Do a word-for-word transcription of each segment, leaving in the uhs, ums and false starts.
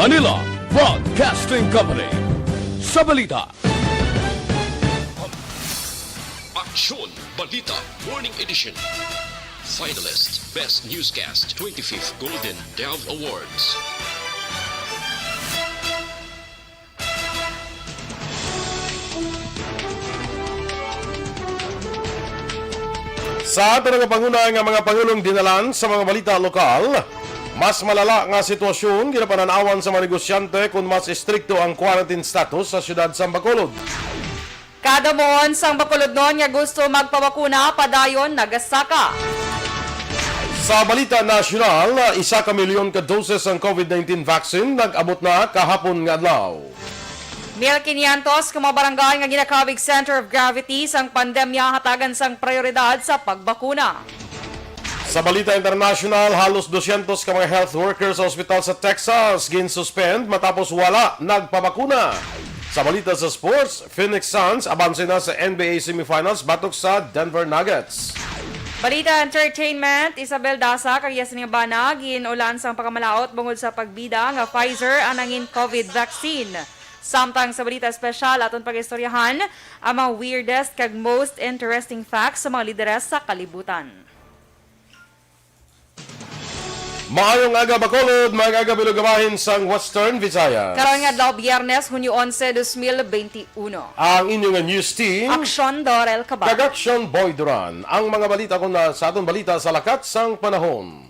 Manila Broadcasting Company. Sa balita. Aksyon Balita Morning Edition. Finalist, Best Newscast, twenty-fifth Golden Dove Awards. Sa ato nga panguna nga mga pangulong dinalan sa mga balita lokal, mas malala nga sitwasyon ginapanan-awan sa mga negosyante kon mas estrikto ang quarantine status sa siyudad sang Bacolod. Kada muon sang Bacolodnon nga gusto magpabakuna, padayon nagasaka. Sa balita nasyonal, isa ka milyon ka doses sang COVID nineteen vaccine nag-abot na kahapon nga adlaw. Mil quinientos ka mga barangay nga ginakabig center of gravity sang pandemya hatagan sang prioridad sa pagbakuna. Sa balita internasyonal, halos dosyentos ka mga health workers sa ospital sa Texas ginsuspend matapos wala nagpabakuna. Sa balita sa sports, Phoenix Suns abanse na sa N B A semifinals batok sa Denver Nuggets. Balita entertainment, Isabel Daza kag Yasmin Bana gin-ulan sang pagkamalaut bungod sa pagbida nga Pfizer ang nangin COVID vaccine. Samtang sa balita espesyal, aton pag-istoryahan ang mga weirdest kag most interesting facts sa mga lideres sa kalibutan. Maayong aga, Bacolod, maayong aga, bilog bahin sang Western Visayas. Karon nga adlaw, Biyernes, Hunyo onse, dos mil benti uno. Ang inyo nga news team, Aksyon Dorel Cabal. Kag Aksyon Boy Duran. Ang mga balita kon na sa aton balita sa lakat sang panahon.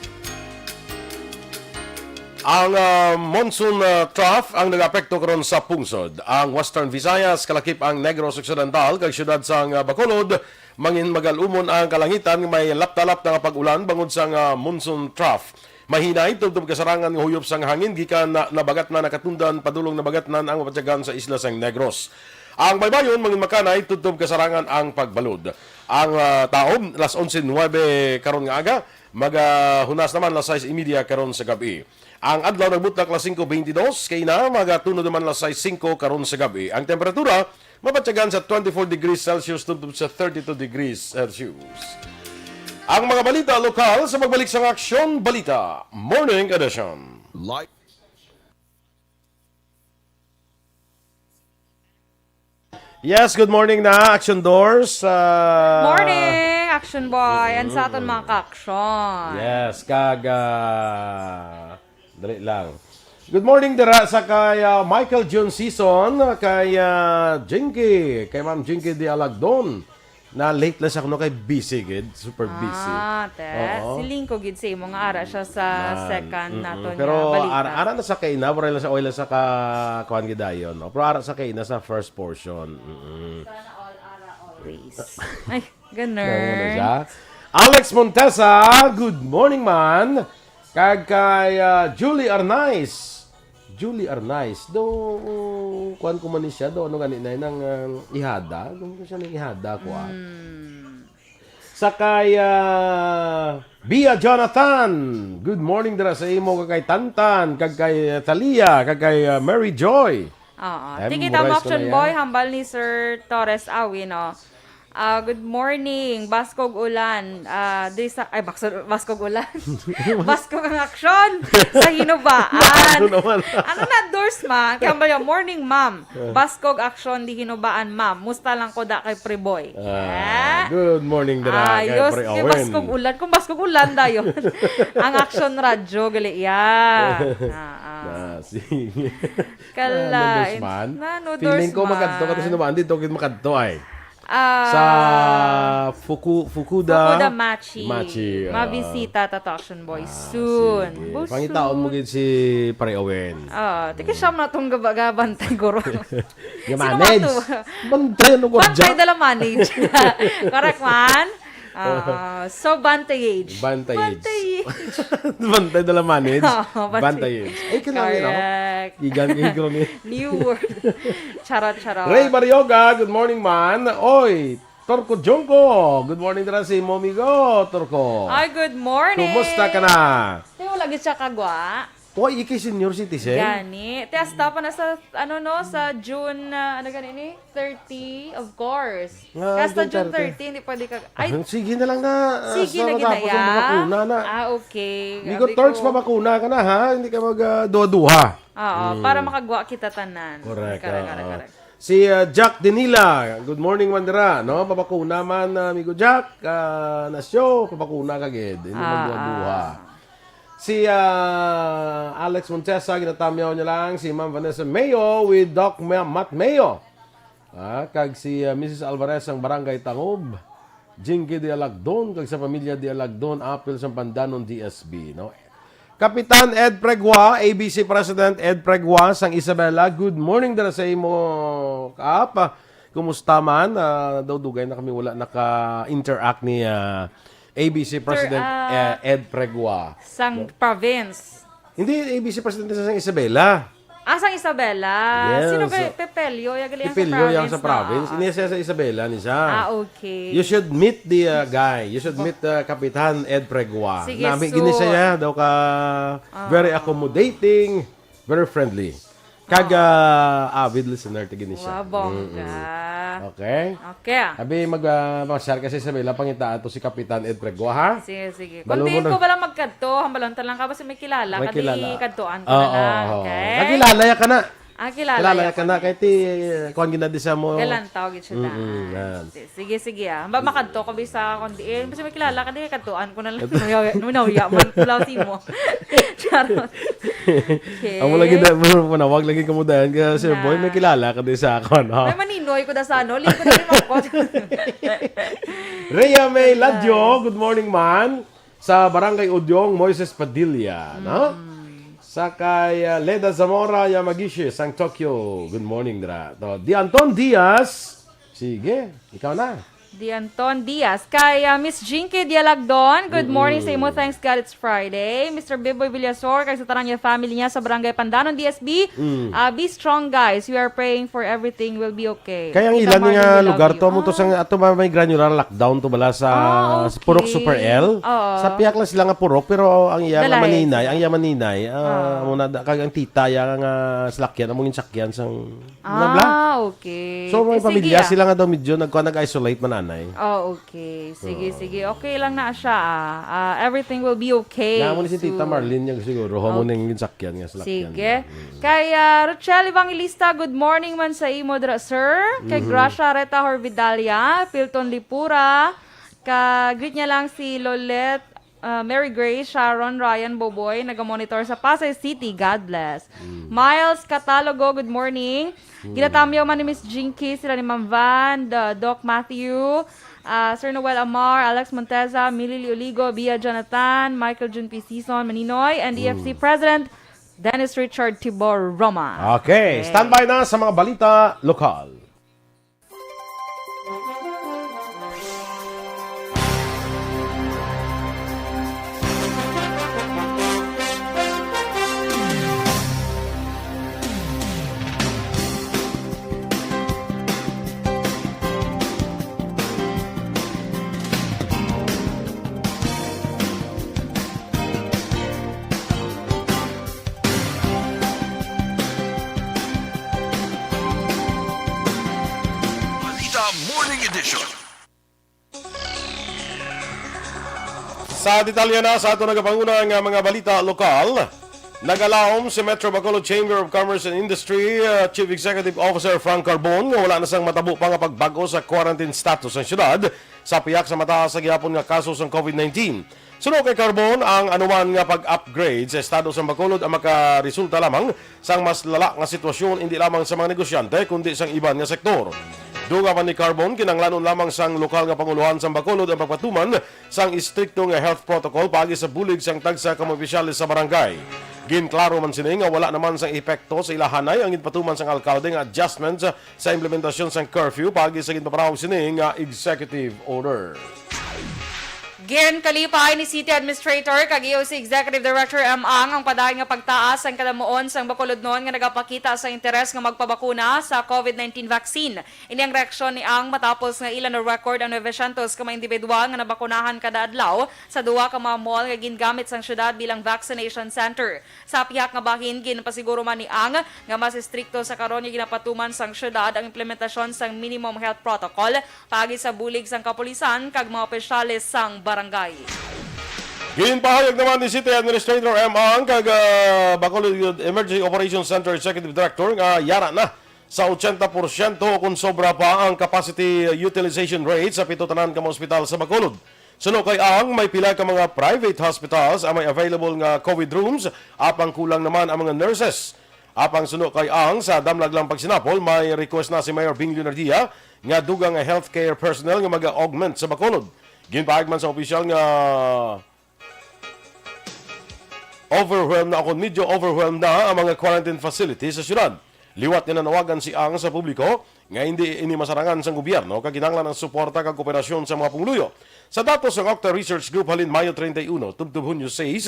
Ang, ah, monsoon, ah, trough ang nag-apekto karon sa pungsod. Ang Western Visayas, kalakip ang Negros Occidental, kag siyudad sang, ah, Bacolod, mangin magal-umon ang kalangitan nga may lapta-lapta nga pag-ulan bangod sang, ah, monsoon trough. Mahinay tubtob kasarangan nga huyop sang hangin gikan na Nabagatnan, Nakatundan, padulong Nabagatnan ang mapatyagan sa isla sang Negros. Ang baybayon, mangin makanay tubtob kasarangan ang pagbalod. Ang, ah, taob, las onse nuebe karon nga aga, magahunas naman las sais y media karon sa gab-i. Ang adlaw nagbutlak las singko beintidos, kay na magatunod naman las sais singko karon sa gab-i. Ang temperatura, mapatyagan sa twenty-four degrees Celsius tubtob sa thirty-two degrees Celsius. Ang mga balita lokal sa pagbalik sang Aksyon Balita Morning Edition. Live. Yes, good morning na, Action Doors. Ah, Morning, Action Boy. And sa aton mga ka-action. Yes, kag, ah, dali lang. Good morning dira sa kay, ah, Michael June Season, kay, ah, Jinky, kay Ma'am Jinky de Alagdon. Na late lang siya kuno kay busy gid, super busy. Ah, te. Oo. Siling ko gid sa imo nga ara siya sa Man. second Mm-mm. naton Pero nga balita. Ara, ara na sa kaina, wala lang sa oil sa ka kuan gid dayon, no? Pero ara sa kaina sa first portion. Mm-mm. Sana all ara always. Ay, ganun. Ganun na siya. Alex Montesa, good morning, man. Kag kay, ah, Julie Arnaiz. Julie Arnaiz. Do, kuan ko man ni siya, do, ano gani na yun, ang, ah, ihada? Ano ko siya ng ihada ko, ah? Mm. Sa kay, ah, Bia Jonathan. Good morning dira sa imo, kag kay Tantan, kag kay, ah, Thalia, kag kay, ah, Mary Joy. Oo. Em, Tikita mo, Moraes ko na Action yan. Boy, hambal ni Sir Torres Awi, no? Ah, good morning. Baskog ulan. Ah, di sa, ay, bakso, baskog ulan. Baskog ang aksyon sa hinubaan. Ano naman? Ano na, Dors, ma? Kaya ba yung morning, ma'am? Baskog aksyon di hinubaan, ma'am. Musta lang ko da kay Preboy? Ah, Ah. good morning, dira, kay Ayos, Pre kay Owen. Baskog ulan. Kung baskog ulan, dayon. Ang aksyon radyo, gali, yeah. Ah, ah. Ah, sige. Kala, Ah, noodles in-, man. na, noodles Feeling ko man. makadto ka to sa hinubaan, dito, kit makadto ay. Ah, Sa Fuku-, Fukuda Fukuda Machi. Machi, ah. Mabisita ta to, Action Boy, Ah, soon. sige. Bo, Pangitaon mo soon. gid si Pare Owen. Ah, tiki siya man atong gaba-, gabantay, guro. Nga Sino manage. man to? Bantay, ano, gwardiya? Bantay dala manage. Correct man? Ah, so, Bantayage. Bantayage. Bantayage. Bantay dala manage. Oo, Bantay. Bantayage. Ay, kanami, no? Correct. Igan, igan, eh. New word. Charot, charot. Ray Barrioga, good morning, man. Oy, Turco Jungko, good morning dira si Momigo, Turco. Ay, good morning. Kumusta ka na? Tayo lagi siya kagwa. Uy, ikay senior citizen? Gani. Te, hasta pa na sa, ano, no, sa June, ah, ano gani ni? Thirty, of course. Nga, Hasta June June thirty. thirty, hindi pwede ka, ay, Ah, sige na lang na, ah, sige sa na, matapos ang ginaya. Bakuna na. Ah, okay. Migo Abi Torch, ko, mabakuna ka na, ha? Hindi ka mag, ah, duha-duha. Oo, Mm. para makagwa kita tanan. Correct, Correct, oo. correct, correct. Si, ah, Jack Dinila, good morning man dira, no? Pabakuna man, ah, amigo Jack. Ah, Nasyo, pabakuna ka gid. Hindi Ah, magduha-duha. ah. Si, ah, Alex Montesa, ginatamyaw niya lang. Si Ma'am Vanessa Mayo with Doc Ma-, Matt Mayo. Ah, kag si, ah, Missus Alvarez sang Barangay Tangob. Jinky de Alagdon, kag sa pamilya de Alagdon, apil sang Pandanon D S B, no? Kapitan Ed Pregua, A B C President Ed Pregua, sang Isabela. Good morning dira sa imo, Kap. Kumusta man? Ah, daw dugay na kami wala naka-interact ni, ah, A B C Sir, President, ah, eh, Ed Pregua. Sang province. Hindi, A B C President sa sang Isabela. Ah, sang Isabela. Yes, Sino kay so, Pepelio? Ya gali ang sa Pipilyo yang province sa na. province. Ah, Ini siya sa Isabela ni siya. Ah, okay. You should meet the, uh, guy. You should meet, uh, Kapitan Ed Pregua. Sige, Nami so gini siya, daw ka Ah. very accommodating, very friendly. Kag, Ah. uh, avid listener ti gini siya. Wow, bongga. Mm-mm. Okay? Okay. Abi, mag, uh, mag-share kasi sa Isabela, pangitaan to si Kapitan Ed Pregua, ha? Sige, sige. Balo Kung mo diin na. ko bala magkadto, hambalon ta lang ka, basi may kilala, May kadi kilala. kadtuan ko Oo, na lang, oo. okay? Nakilala ya ka na. Ah, kilala Kilala ya ya ka ka na, na. kay ti, kuwan gina di sa mo. Galantaw gid siya Mm-mm, daan. yan. Si-, sige, sige, ah. Ba, makadto ko bisa kung diin. Basi may kilala ka, di kadtuan ko na lang. Kadto- Nuyaw-, nuyaw-, man ko lang si mo. Charot. Okay. Amo lagi na, bro, manawag lagi ka mo daan ka, Sir Na. Boy, may kilala ka di sa ako, no? May maninoy ko da sa ano, lingkod na rin ako. Rhea May Ladyo, good morning, man. Sa Barangay Udyong, Moises Padilla, no? Mm. Sa kay, uh, Leda Zamora Yamagishi, sang Tokyo. Good morning, dra. To, Di Anton Diaz. Sige, ikaw na. Di Anton Diaz. Kay, uh, Miss Jinky Dialagdon, good morning sa imo. Mm-mm. Thanks God it's Friday. Mister Biboy Villasor, kag sa tanan niya family niya sa Barangay Pandanon, D S B. Mm. Uh, be strong, guys. We are praying for everything will be okay. Okay. Kaya ang Tita ilan nga Marlene, we love lugar you. to, amo to Ah. sang ato ba may granular lockdown to bala sa, Ah, sa Purok okay. Super L? Oo. Sa pihak lang sila nga purok, pero ang iya nga Dalahi maninay, sila. ang iya maninay, ah, Ah. amo na da-, kag ang tita iya nga salakyan, amo ginsakyan sang Ah, bla. okay. So, may Sige, pamilya ah. sila nga daw medyo nagkuha, nag-isolate man anay. Oh, okay. Sige, Oo. sige. Okay lang na siya, ah. Ah, everything will be okay. Nga, amo ni si Tita So, Marlene niya siguro, amo okay. ning ginsakyan nga salakyan Sige. niya. Mm. Kay, ah, Rochelle Evangelista, good morning man sa imo dira, sir. Kay Mhm. Gracia Reta Horvidalia, Pilton Lipura. Ka, greet niya lang si Lolet, ah, Mary Grace, Sharon, Ryan, Boboy, nagamonitor sa Pasay City. God bless. Mm. Miles Catalogo, good morning. Mm. Ginatamyaw man ni Miss Jinky, sila ni Ma'am Van, the Doc Matthew, ah, Sir Noel Amar, Alex Monteza, Milly Lioligo, Bia Jonathan, Michael Jun P. Sison, Maninoy, and D F C Mm. President Dennis Richard Tibor Roma. Okay, Okay. standby na sa mga balita lokal. Balita Morning Edition. Sa detalye na sa ato nagapanguna nga mga balita lokal, nagalaom si Metro Bacolod Chamber of Commerce and Industry, uh, Chief Executive Officer Frank Carbon nga wala na sang matabo pa nga pagbag-o sa quarantine status sang syudad sa pihak sa mataas sa gihapon nga kaso sang COVID nineteen. Suno kay Carbon, ang anuman nga pag-upgrade sa estado sang Bacolod ang makaresulta lamang sang mas lala nga sitwasyon, indi lamang sa mga negosyante, kundi sang iban nga sektor. Dugang pa ni Carbon, kinahanglanon lamang sang lokal nga pangulohan sang Bacolod ang pagpatuman sang istrikto nga health protocol paagi sa bulig sang tagsa ka mga opisyales sa barangay. Ginklaro man sini nga wala naman sang epekto sa ilahanay ang ginpatuman sang alkalde nga adjustment sa, sa implementasyon sang curfew paagi sa ginpaparahog sini nga executive order. Ginkalipay ni City Administrator kag E O C Executive Director M. Ang ang padayon nga pagtaas sang kadamuon sang Bacolodnon nga nagapakita sa interes nga magpabakuna sa COVID nineteen vaccine. Ini ang reaksyon ni Ang matapos nga ila na-record ang nove syentos ka mga individual nga nabakunahan kada adlaw sa duha ka mga mall nga gingamit sang syudad bilang vaccination center. Sa pihak nga bahin, ginpasiguro man ni Ang nga mas estrikto sa karon nga ginapatuman sang syudad ang implementasyon sang minimum health protocol paagi sa bulig sang kapulisan kag mga opisyales sang barangay. Ginpahayag naman ni City Administrator M. Ang kag ah, Bacolod Emergency Operations Center Executive Director nga yara na sa ochenta porsyento o kung sobra pa ang capacity utilization rate sa pito tanan ka mga ospital sa Bacolod. Suno kay Ang, may pila ka mga private hospitals ang may available nga COVID rooms, apang kulang naman ang mga nurses. Apang suno kay Ang, sa damlag lang pagsinapol, may request na si Mayor Bing Leonardia nga dugang nga healthcare personnel nga mag-augment sa Bacolod. Ginpahayag man sa opisyal nga overwhelmed na, ako, medyo overwhelmed na ang mga quarantine facilities sa syudad. Liwat nga nanawagan si Ang sa publiko nga hindi ini masarangan sang gobyerno, kag kinahanglan ang suporta kag kooperasyon sa mga pumuluyo. Sa datos sang Okta Research Group, halin Mayo treinta y uno tubtob Hunyo sais,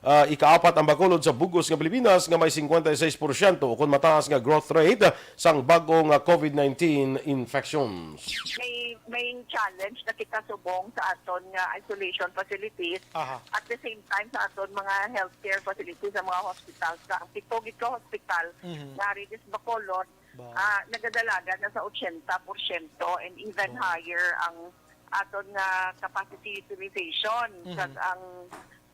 ah, ikaapat ang Bacolod sa bug-os nga Pilipinas nga may cincuenta y seis porsyento ukon mataas nga growth rate sang bag-o nga COVID nineteen infections. May, may challenge na kita subong sa aton nga isolation facilities. Aha. At the same time, sa aton mga healthcare facilities, sa mga hospitals, sa pito gid ka hospital Mhm. nga Regis Bacolod, Ba. ah, nagadalagan na sa ochenta porsyento and even Oh. higher ang aton nga capacity utilization. Mhm. Kag ang,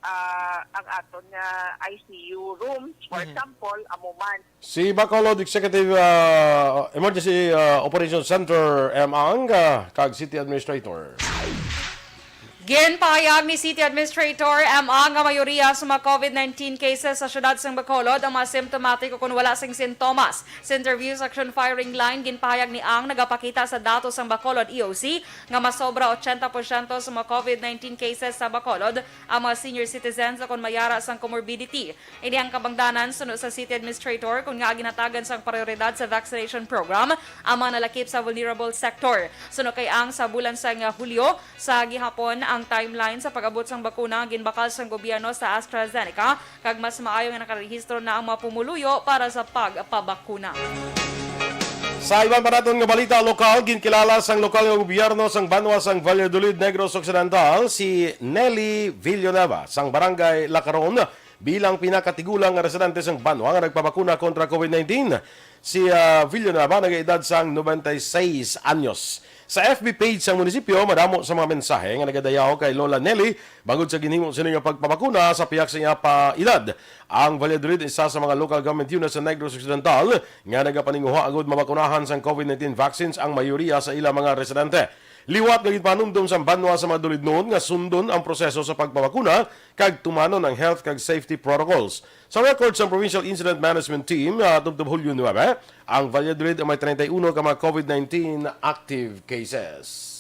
ah, ang aton nga I C U rooms, for Mhm. example, amo man. Si Bacolod Executive, ah, Emergency, ah, Operations Center, M. Ang, ah, kag City Administrator. Ginpahayag ni City Administrator M. Ang nga mayoriya sa mga COVID nineteen cases sa siyudad sang Bacolod ang mga symptomatic o kon wala sing sintomas. Sa interview sa Action Firing Line, ginpahayag ni Ang nagapakita sa datos sang Bacolod E O C nga masobra ochenta porsyento sa mga COVID nineteen cases sa Bacolod ang mga senior citizens o kon may ara sang comorbidity. Ini ang kabangdanan suno sa City Administrator kon ngaa ginhatagan sang prioridad sa vaccination program ang mga nalakip sa vulnerable sector. Suno kay Ang, sa bulan sang Hulyo sa gihapon ang timeline sa pag-abot sang bakuna nga ginbakal sang gobyerno sa AstraZeneca, kag mas maayo nga nakarehistro na ang mga pumuluyo para sa pagpabakuna. Sa iban pa naton nga balita lokal, ginkilala sang lokal nga gobyerno sang banwa sang Valladolid, Negros Occidental, si Nelly Villanueva sang Barangay Lacaron bilang pinakatigulang nga residente sang banwa nga nagpabakuna kontra COVID nineteen. Si, ah, Villanueva nagaedad sang noventa y seis anyos. Sa F B page sang munisipyo, madamo sa mga mensahe nga nagadayaw kay Lola Nelly bangod sa ginhimo sini nga pagpabakuna sa pihak sa iya pa edad. Ang Valladolid isa sa mga local government unit sa Negros Occidental nga nagapaninguha agud mabakunahan sang COVID nineteen vaccines ang mayoriya sa ila mga residente. Liwat nga ginpanumdom sang banwa sa mga dulidnon nga sundon ang proseso sa pagpabakuna kag tumanon ang health kag safety protocols. Sa record sang Provincial Incident Management Team, ah, tubtob Hulyo nuebe, ang Valladolid ang may treinta y uno ka mga COVID nineteen active cases.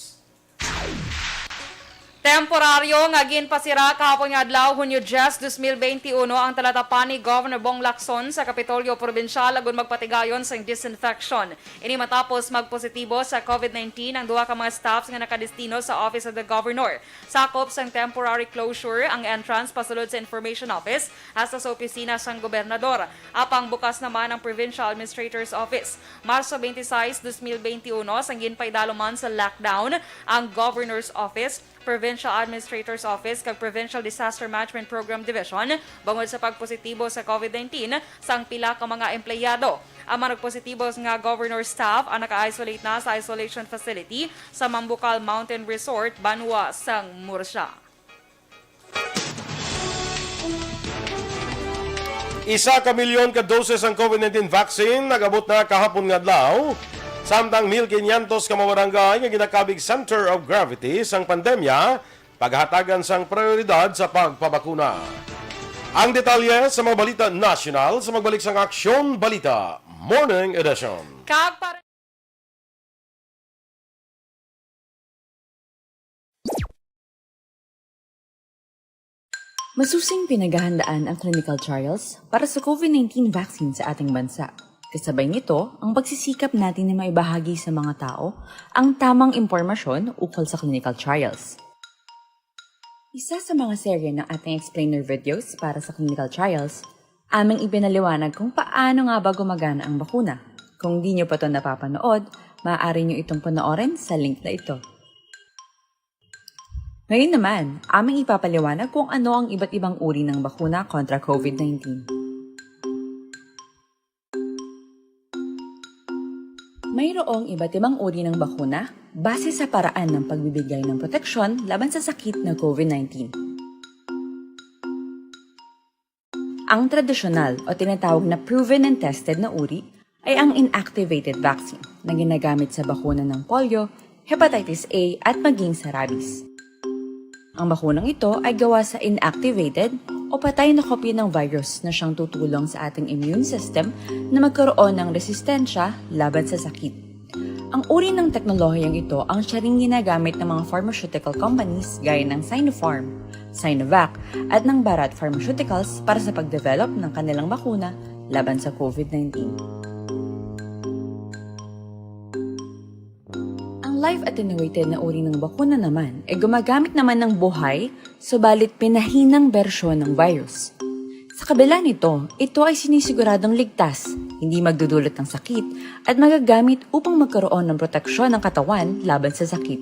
Temporaryo nga ginpasira kahapon nga adlaw, Hunyo diyes, dos mil beinti uno, ang Talatapani Governor Bong Lacson sa Kapitolyo Probinsyal agud magpatigayon sang disinfection. Ini matapos magpositibo sa COVID nineteen ang duha ka mga staffs nga nakadestino sa Office of the Governor. Sakop sang temporary closure ang entrance pasulod sa Information Office hasta sa opisina sang gobernador. Apang bukas naman ang Provincial Administrator's Office. Marso twenty-six, dos mil twenty-one, sang ginpaidalo man sa lockdown ang Governor's Office, Provincial Administrator's Office, kag Provincial Disaster Management Program Division bangod sa pagpositibo sa COVID nineteen sang pila ka mga empleyado. Ang mga nagpositibo nga governor staff ang naka-isolate na sa isolation facility sa Mambukal Mountain Resort, banwa sang Murcia. Isa ka milyon ka doses ang COVID nineteen vaccine nag-abot na kahapon nga adlaw, samtang mil quinientos ka mga barangay nga ginakabig center of gravity sang pandemya paghatagan sang prioridad sa pagpabakuna. Ang detalye sa mga balita nasyonal sa magbalik sang Aksyon Balita Morning Edition. Kag para Masusing pinaghahandaan ang clinical trials para sa COVID nineteen vaccine sa ating bansa. Kasabay nito, ang pagsisikap natin na maibahagi sa mga tao ang tamang impormasyon ukol sa clinical trials. Isa sa mga serye ng ating explainer videos para sa clinical trials, aming ipinaliwanag kung paano nga ba gumagana ang bakuna. Kung di nyo pa to napapanood, maaari nyo itong panoorin sa link na ito. Ngayon naman, aming ipapaliwanag kung ano ang iba't ibang uri ng bakuna kontra COVID nineteen. Mayroong iba't ibang uri ng bakuna base sa paraan ng pagbibigay ng proteksyon laban sa sakit na COVID nineteen. Ang tradisyonal o tinatawag na proven and tested na uri ay ang inactivated vaccine na ginagamit sa bakuna ng polio, hepatitis A at maging sa rabies. Ang bakunang ito ay gawa sa inactivated o patay na kopya ng virus na siyang tutulong sa ating immune system na magkaroon ng resistensya laban sa sakit. Ang uri ng teknolohiyang ito ang siya ring ginagamit ng mga pharmaceutical companies gaya ng Sinopharm, Sinovac, at ng Bharat Pharmaceuticals para sa pagdevelop ng kanilang bakuna laban sa COVID nineteen. Ang live attenuated na uri ng bakuna naman ay gumagamit naman ng buhay, subalit pinahinang bersyon ng virus. Sa kabila nito, ito ay sinisiguradong ligtas, hindi magdudulot ng sakit, at magagamit upang magkaroon ng proteksyon ng katawan laban sa sakit.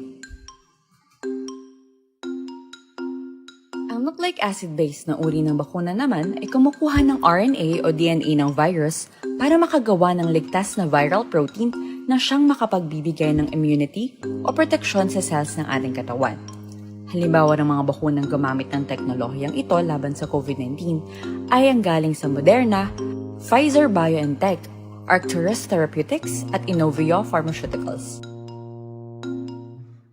Ang nucleic acid-based na uri ng bakuna naman ay kumukuha ng R N A o D N A ng virus para makagawa ng ligtas na viral protein na siyang makapagbibigay ng immunity o proteksyon sa cells ng ating katawan. Halimbawa ng mga bakunang gumamit ng teknolohiyang ito laban sa COVID nineteen ay ang galing sa Moderna, Pfizer-BioNTech, Arcturus Therapeutics, at Inovio Pharmaceuticals.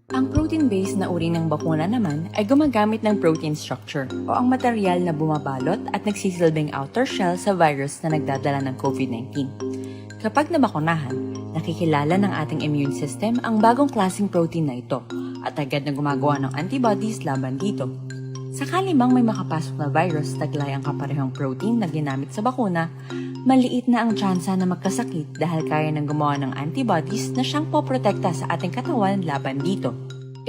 Ang protein-based na uri ng bakuna naman ay gumagamit ng protein structure o ang material na bumabalot at nagsisilbing outer shell sa virus na nagdadala ng COVID nineteen. Kapag nabakunahan, nakikilala ng ating immune system ang bagong klaseng protein na ito at agad na gumagawa ng antibodies laban dito. Sakali mang may makapasok na virus taglay ang kaparehong protein na ginamit sa bakuna, maliit na ang tsansa na magkasakit dahil kaya nang gumawa ng antibodies na siyang poprotekta sa ating katawan laban dito.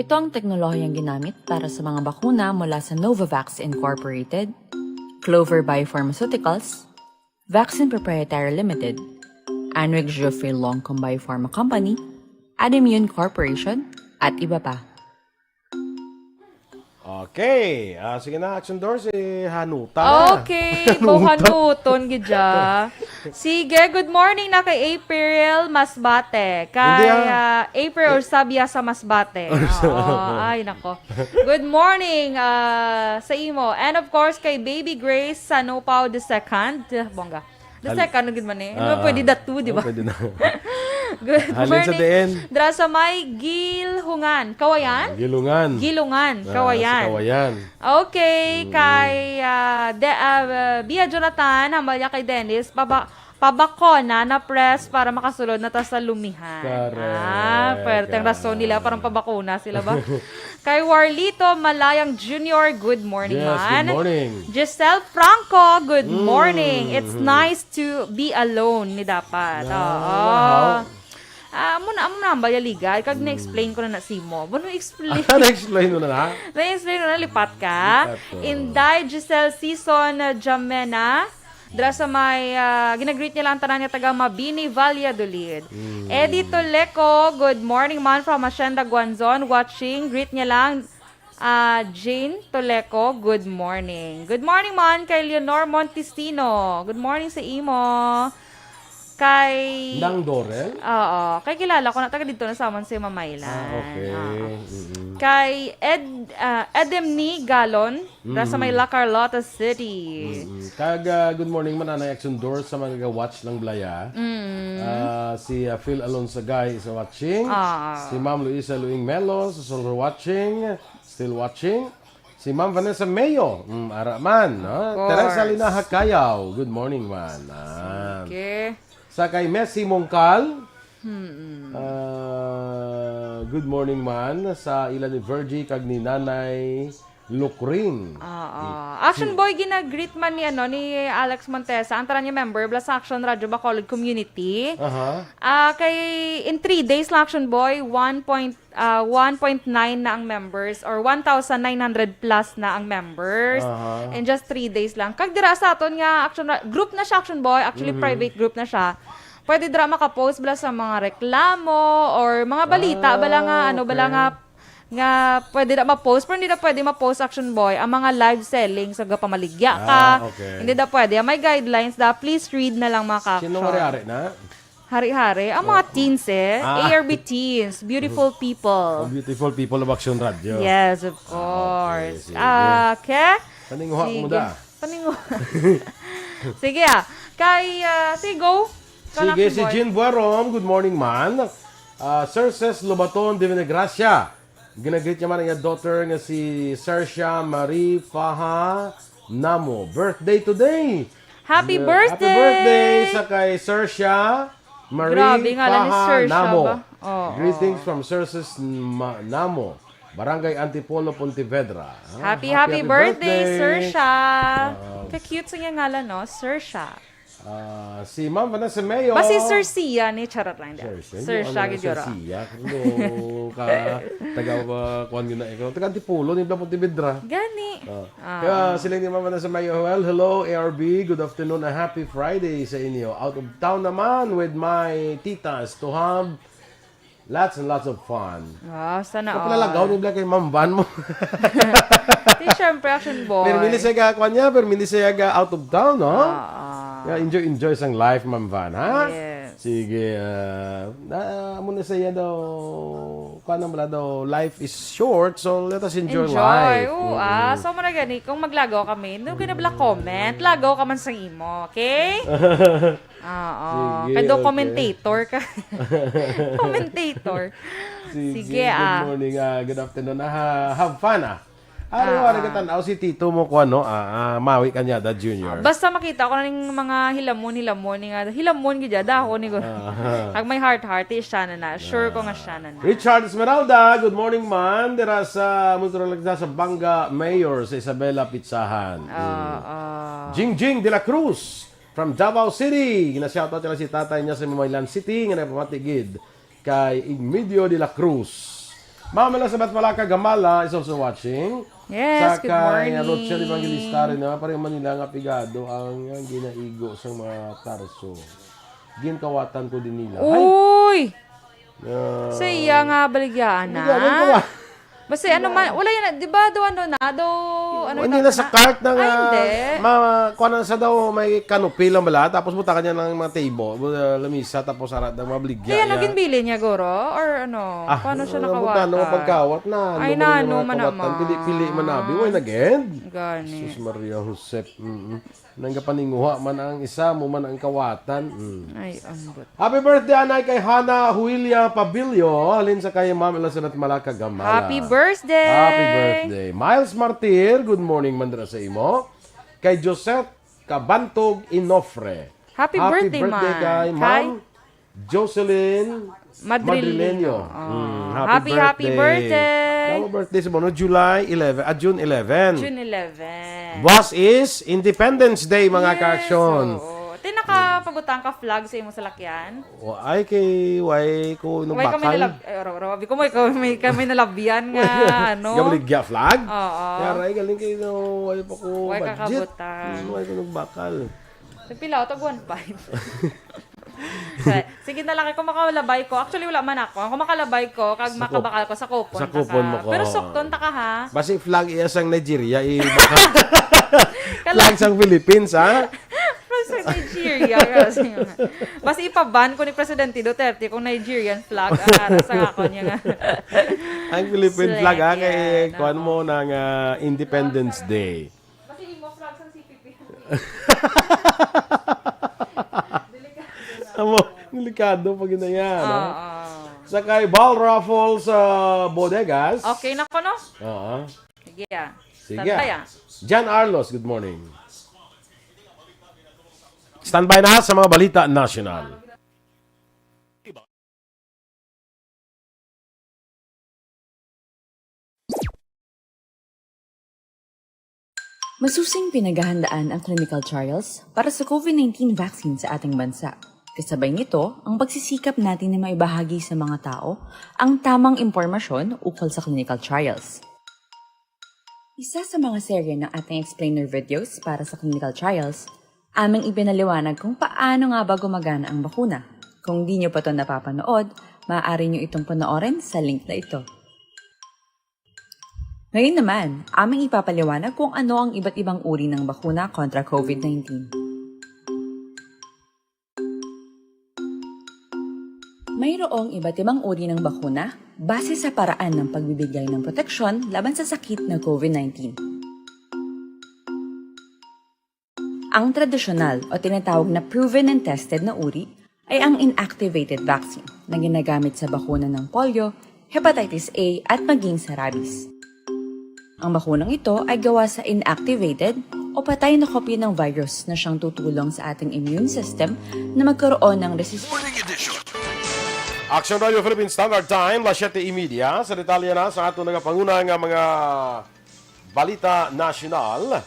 Ito ang teknolohiyang ginamit para sa mga bakuna mula sa Novavax Incorporated, Clover Biopharmaceuticals, Vaccine Proprietary Limited, Anrix Geoffrey Longcom Biopharma Company, Adimmune Corporation, at iba pa. Okay. Ah, sige na, Action Door, si Hanuta na. Okay, mo hanuton gid siya. Sige, good morning na kay April Masbate. Kay Hindi, ah. ah, April or Sabia sa Masbate. Oo, ay nako. Good morning ah, sa imo. And of course, kay Baby Grace Sanopao the second. Bongga. The Al- second, gid man eh. Ano Ah, pwede ah. The two, di ba? Oh, pwede na. Good Halin sa morning. diin? Dira sa may Gilhungan. Kawayan? Gilungan. Gilungan, Ah, Kawayan. Sa Kawayan. Okay, kay ah, de, ah, Bia Jonathan, hambal niya kay Dennis, paba, pabakona na press para makasulod na ta sa lumihan. Correct. Ah, pwerte ang rason nila, parang pabakuna sila ba? Kay Warlito Malayang Junior, good morning Yes, man. Good morning. Giselle Franco, good morning. It's nice to be alone ni dapat. Ah, Oo. wow. Ah, amo na, amo na ang bayaligay. Kag na-explain ko na na si mo. Bueno, explain. Ah, na-explain mo na na? Na-explain ko na, lipat ka. Lipat ko. Inday Giselle Season uh, Jamena. Dra sa may, ah, ginagreet niya lang tanan nga taga Mabini, Valladolid. Mm. Eddie Toleco, good morning man from Hacienda Guanzon, watching. Greet niya lang, ah, Jane Toleco, good morning. Good morning man kay Leonor Montesino. Good morning sa imo. Kay Nang Dorel? Oo. Kay kilala ko na, taga dito na sa aman si Mamaylan. Ah, okay. Oo. Mm-mm. Kay Ed, ah, Edemni Galon, dra sa may La Carlota City. Mm. Kag ah, good morning man, Nanay Action Door, sa mga watch lang blaya. Mm. Ah, si ah, Phil Alonso Guy is watching. Ah. Si Ma'am Luisa Luing Melo is also watching. Still watching. Si Ma'am Vanessa Mayo, mm, ara man, no? course. Teresa Linaha Kayaw, good morning man. Ah. Okay. Sa kay Messi Mongkal, ah, good morning man sa ila ni Virgie kag ni Nanay Lukring. Oo. Action Boy, ginagreet man ni, ano, ni Alex Montesa, ang tanan niya member bala sa Action Radio Bacolod Community. Aha. Ah, kay in three days lang, Action Boy, one point, ah, one point nine na ang members or one thousand nine hundred plus na ang members. Aha. In just three days lang. Kag dira sa aton nga Action Ra- group na siya, Action Boy, actually private group na siya. Pwede dira makapost bala sa mga reklamo or mga balita Ah, bala nga ano bala okay. nga nga pwede na ma-post, pero hindi na pwede ma-post, Action Boy, ang mga live selling sa gapamaligya ka. Ah, okay. Hindi na pwede. May guidelines da. Please read na lang, mga ka-action. Sino nga ari-ari na? Hari-hari. Ang mga teens eh. Ah. A R B teens. Beautiful people. Beautiful people of Action Radio. Yes, of Ah, okay. course. Sige. Ah, okay? Paninguha Sige. mo da. Paninguha. Sige, ah. Kay, ah, sige, go. Ikaw na, Sige, si Kimboy. Jean Buerom, good morning, man. Ah, Sir Ses Lobaton de Venegracia. Ginagreet niya man ang iyang daughter nga si Sersia Marie Faha Namo. Birthday today. Happy Yeah, birthday! Happy birthday sa kay Sersia Marie Grabe, ngalan ni Faha Sersia Namo. Ba? Oo. Greetings from Sir Ses Ma- Namo, Barangay Antipolo, Pontevedra. Ah, Happy, happy, birthday, Sersia. Wow. Ka-cute sa niya ngalan, no? Sersia. Ah, si Ma'am Vanessa Mayo. Ba si Sir Sia ni? Charot lang. Sir Sia, Sir ano Sia, na, gid yun, Sir Sia. Ano ka, taga, uh, kuwan yun na ikaw. Taga Antipolo, ni Bla Pontevedra. Gani. Ah. Ah. Kaya sila ni Mama na sa Mayo. Well, hello, A R B. Good afternoon and happy Friday sa inyo. Out of town naman with my titas to have lots and lots of fun. Ah, sana Kapalagaw all. Ni Bla kay Ma'am Van mo. Di, syempre, action boy. Pero mili siya ga, kwan niya, pero mili siya ga out of town, no? Ah, ah. Yeah, enjoy, enjoy sang life, Ma'am Van, ha? Yes. Sige, ah, ah, amo na siya daw, kwan naman daw, life is short, so let us enjoy, Enjoy. life. Oo, Mm. ah. So, muna gani, kung maglagaw kami, no, gani bala comment, lagaw ka man sa imo, okay? Oo. Sige, Kaya daw okay. Commentator ka. Commentator. Sige, Sige, good ah. morning, ah, good afternoon. Ah, ha- have fun, ah. Ano, Ah, ah, nagkatanaw si Tito mo ko, ano? Ah, ah, Mawi Kanyada Junior. Basta makita ko na ning mga hilamon, hilamon, ni nga, hilamon gid, dahon ni ko. Ah. Pag may heart-heart, eh, siya na na. Sure ko nga siya na na. Richard Esmeralda, good morning, man. Dira sa Montreal, sa Banga Mayor, sa Isabela Pizzahan. Oo. Jingjing de la Cruz from Davao City. Gina-shoutout nila si tatay niya sa Mamaylan City nga nagpamati gid kay Igmedio de la Cruz. Ma'am Elizabeth Malaka Gamala is also watching. Yes, Sa good kay morning. Rochelle Evangelista rin na pareho man nila nga pigado ang, ang ginaigo sa mga tarso. Ginkawatan ko din nila. Hay! Uy! Ah, Sa iya nga baligyaan na. Hindi, ano ba? Basta ano man, wala yun, di ba, do ano na, do, ano Hindi tawag na sa na? cart na Ay, nga, hindi. ma, kuha na sa daw may canopy lang bala, tapos butakan niya ng mga table, uh, lamisa, tapos harap ng mga baligya. Kaya ano, Iya. ginbili niya, guro? Or ano? Ah, Paano siya ano, nakawatan? ano, pagkawat na, Ay, ano man yung nano mga man kawatan, naman. Pili-pili man abi, way nag-end. Gani. Jesus Maria Josep. Mm-mm. Nang kapaninguha man ang isa, mo man ang kawatan. Mm. Ay, ambot. Happy birthday, anay, kay Hana Huilia Pabilio. Halin sa kay Ma'am Elizabeth Malaka Gamala. Happy birthday! Happy birthday. Miles Martir, good morning, mandra sa imo. Kay Josette Cabantog Inofre. Happy birthday, man. Kay Ma'am Jocelyn Madrileño. Madrileño. Oh. Mm, Happy, happy birthday. Happy birthday sa Bono, July eleven, ah, June eleven. June eleven. Buwas is Independence Day, mga Yes, ka-action. Oo. Ti, nakapabutang ka flag sa imong salakyan? O, ay, kay, why ko Why ka may nagbakal? nalab-, ay, oro, oro. Abi ko mo, ikaw may, ka may nalabyan nga, ano? Gabaligya flag? Oo. Kaya, ay, galing kayo, why pa ko Why ka budget? kabutang? Hmm, why ko nagbakal? Nagpila ako, tag one five. Sige na lang, kung makalabay ko. Actually, wala man ako. Kung makalabay ko, kag Sa kup-, makabakal ko, sa kupon sa ta kupon ka. mo ko. Pero sukton ta ka, ha? Basi flag iya sang Nigeria, i-, flag sang Philippines, ha? Pero sa Nigeria, kasi nga. Mas ipaban ko ni Presidente Duterte kung Nigerian flag ang ara sa ako niya nga. Ang Philippine Flag, flag, ha? Kay yan, kuan oo. Mo na nga Independence Day. Mas imo flag sa C P P. Amo, delikado pag yun na yan, ha? Oo. Sa kay Bal Raffles sa Bodegas. Okay na ko, no? Oo. Sige, ah. Sige. Standby, ah. Jan Arlos, good morning. Standby na sa mga balita nasyonal. Masusing pinaghahandaan ang clinical trials para sa COVID nineteen vaccine sa ating bansa. Kasabay nito, ang pagsisikap natin na maibahagi sa mga tao ang tamang impormasyon ukol sa clinical trials. Isa sa mga serye ng ating explainer videos para sa clinical trials, aming ipinaliwanag kung paano nga ba gumagana ang bakuna. Kung di nyo pa ito napapanood, maaari nyo itong panoorin sa link na ito. Ngayon naman, aming ipapaliwanag kung ano ang iba't ibang uri ng bakuna kontra COVID nineteen. Mayroong iba't ibang uri ng bakuna base sa paraan ng pagbibigay ng proteksyon laban sa sakit na COVID nineteen. Ang tradisyonal o tinatawag na proven and tested na uri ay ang inactivated vaccine na ginagamit sa bakuna ng polio, hepatitis A at maging sa rabies. Ang bakunang ito ay gawa sa inactivated o patay na kopya ng virus na siyang tutulong sa ating immune system na magkaroon ng resistance. Morning edition. Action Radio Philippine Standard Time, las siyete y media. Sa detalye na sa aton nagapanguna nga mga balita nasyonal.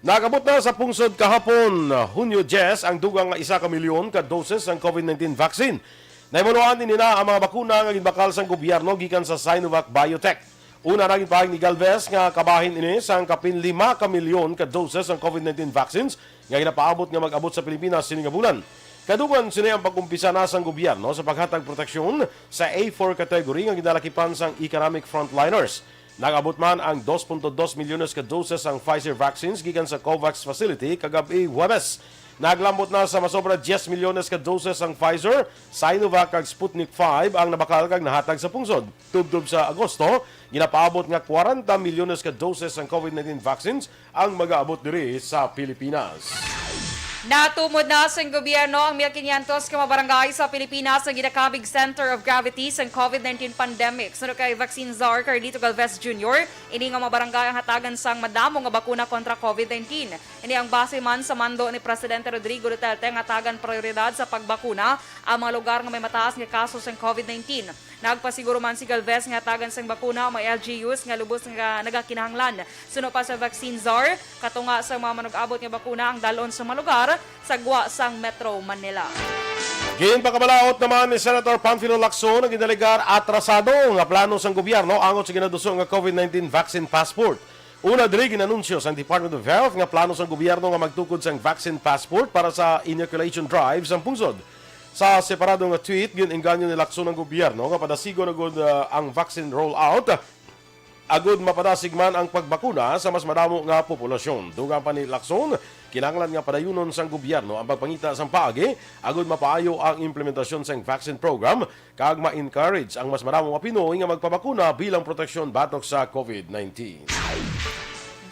Nag-abot na sa pungsod kahapon, Hunyo diyes, ang dugang nga isa ka milyon ka doses sang COVID nineteen vaccine. Nahibaluan ini na ang mga bakuna nga ginbakal sang gobyerno gikan sa Sinovac Biotech. Una na, ginpahayag ni Galvez nga kabahin ini sang kapin lima ka milyon ka doses sang COVID nineteen vaccines nga ginapaabot nga mag-abot sa Pilipinas sini nga bulan. Kadungan sini ang pag-umpisa na sang gobyerno sa paghatag proteksyon sa A four category nga ginalakipan sang economic frontliners. Nag-abot man ang dos punto dos milyones ka doses sang Pfizer vaccines gikan sa COVAX facility kagab-i Huwebes. Naglambot na sa masobra diyes milyones ka doses sang Pfizer, Sinovac kag Sputnik five ang nabakal kag nahatag sa pungsod. Tubtob sa Agosto, ginapaabot nga kwarenta milyones ka doses sang COVID nineteen vaccines ang magaabot diri sa Pilipinas. Natumod na sang gobyerno ang mil quinientos ka mga barangay sa Pilipinas nga ginakabig center of gravity sang COVID nineteen pandemic. Suno kay Vaccine Czar Carlito Galvez Junior, ini nga mga barangay ang hatagan sang madamo nga bakuna kontra COVID nineteen. Ini ang base man sa mando ni Presidente Rodrigo Duterte nga hatagan prioridad sa pagbakuna ang mga lugar nga may mataas nga kaso sang COVID nineteen. Nagpasiguro man si Galvez nga hatagan sang bakuna ang mga L G Us nga lubos nga nagakinahanglan. Suno pa sa Vaccine Czar, katunga sa mga manug-abot nga bakuna ang dal-on sa mga lugar sa gwa sang Metro Manila. Ginpakabalaod naman ni Senator Panfilo Lacson ang ginalegar atrasado nga plano sang gobyerno angot sa ginaduso nga COVID nineteen vaccine passport. Una diri, ginanunsyo sang Department of Health nga plano sang gobyerno nga magtukod sang vaccine passport para sa inoculation drive sang pungsod. Sa separado nga tweet, gin-engganyo ni Lacson ang gobyerno nga padasigon na gud, ah, ang vaccine rollout agud mapadasig man ang pagbakuna sa mas madamo nga populasyon. Dugang pa ni Lacson, kinahanglan nga padayunon sang gobyerno ang pagpangita sang paagi agud mapaayo ang implementasyon sang vaccine program kag ma-encourage ang mas madamo nga Pinoy nga magpabakuna bilang proteksyon batok sa COVID nineteen.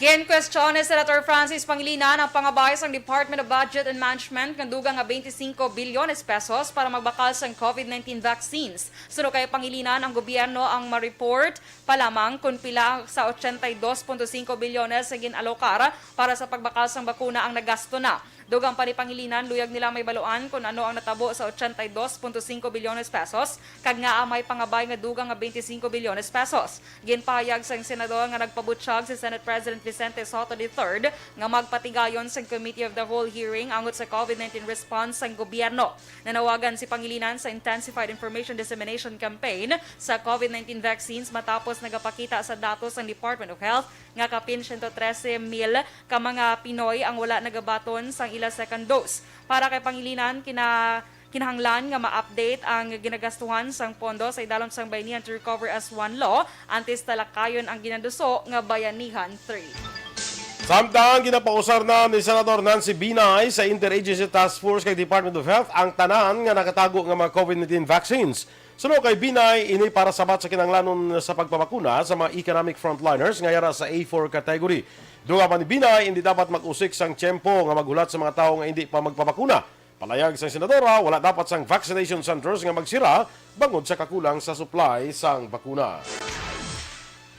Ginkwestiyon ni Senator Francis Pangilinan ang pangabay sang Department of Budget and Management nga dugang nga twenty-five bilyones pesos para magbakal sang COVID nineteen vaccines. Suno kay Pangilinan, ang gobyerno ang ma-report pa lamang kon pila sa ochenta y dos punto singko bilyones nga gin-alokar para sa pagbakal sang bakuna ang nagasto na. Dugang pa ni Pangilinan, luyag nila mahibaluan kon ano ang natabo sa ochenta y dos punto singko bilyones pesos kag ngaa may pangabay nga dugang nga twenty-five bilyones pesos. Ginpahayag sang senador nga nagpabutyag si Senate President Vicente Sotto the third nga magpatigayon sang Committee of the Whole hearing angot sa COVID nineteen response sang gobyerno. Nanawagan si Pangilinan sa Intensified Information Dissemination Campaign sa COVID nineteen vaccines matapos nagapakita sa datos sang Department of Health nga kapin siyento trese mil ka mga Pinoy ang wala nagabaton sang ila second dose. Para kay Pangilinan, kina-, kinahanglan nga ma-update ang ginagastuhan sang pondo sa idalom sang Bayanihan to Recover as One Law antes talakayon ang ginaduso nga Bayanihan three. Samtang ginapausar na ni Senador Nancy Binay sa Interagency Task Force kay Department of Health ang tanan nga nakatago nga mga COVID nineteen vaccines. Suno kay Binay, ini para sabat sa kinahanglanon sa pagpabakuna sa mga economic frontliners nga yara sa A four category. Dugang pa ni Binay, hindi dapat mag-usik sang tiyempo nga maghulat sa mga tawo nga hindi pa magpabakuna. Palayag sang senadora, wala dapat sang vaccination centers nga magsira bangod sa kakulang sa supply sang bakuna.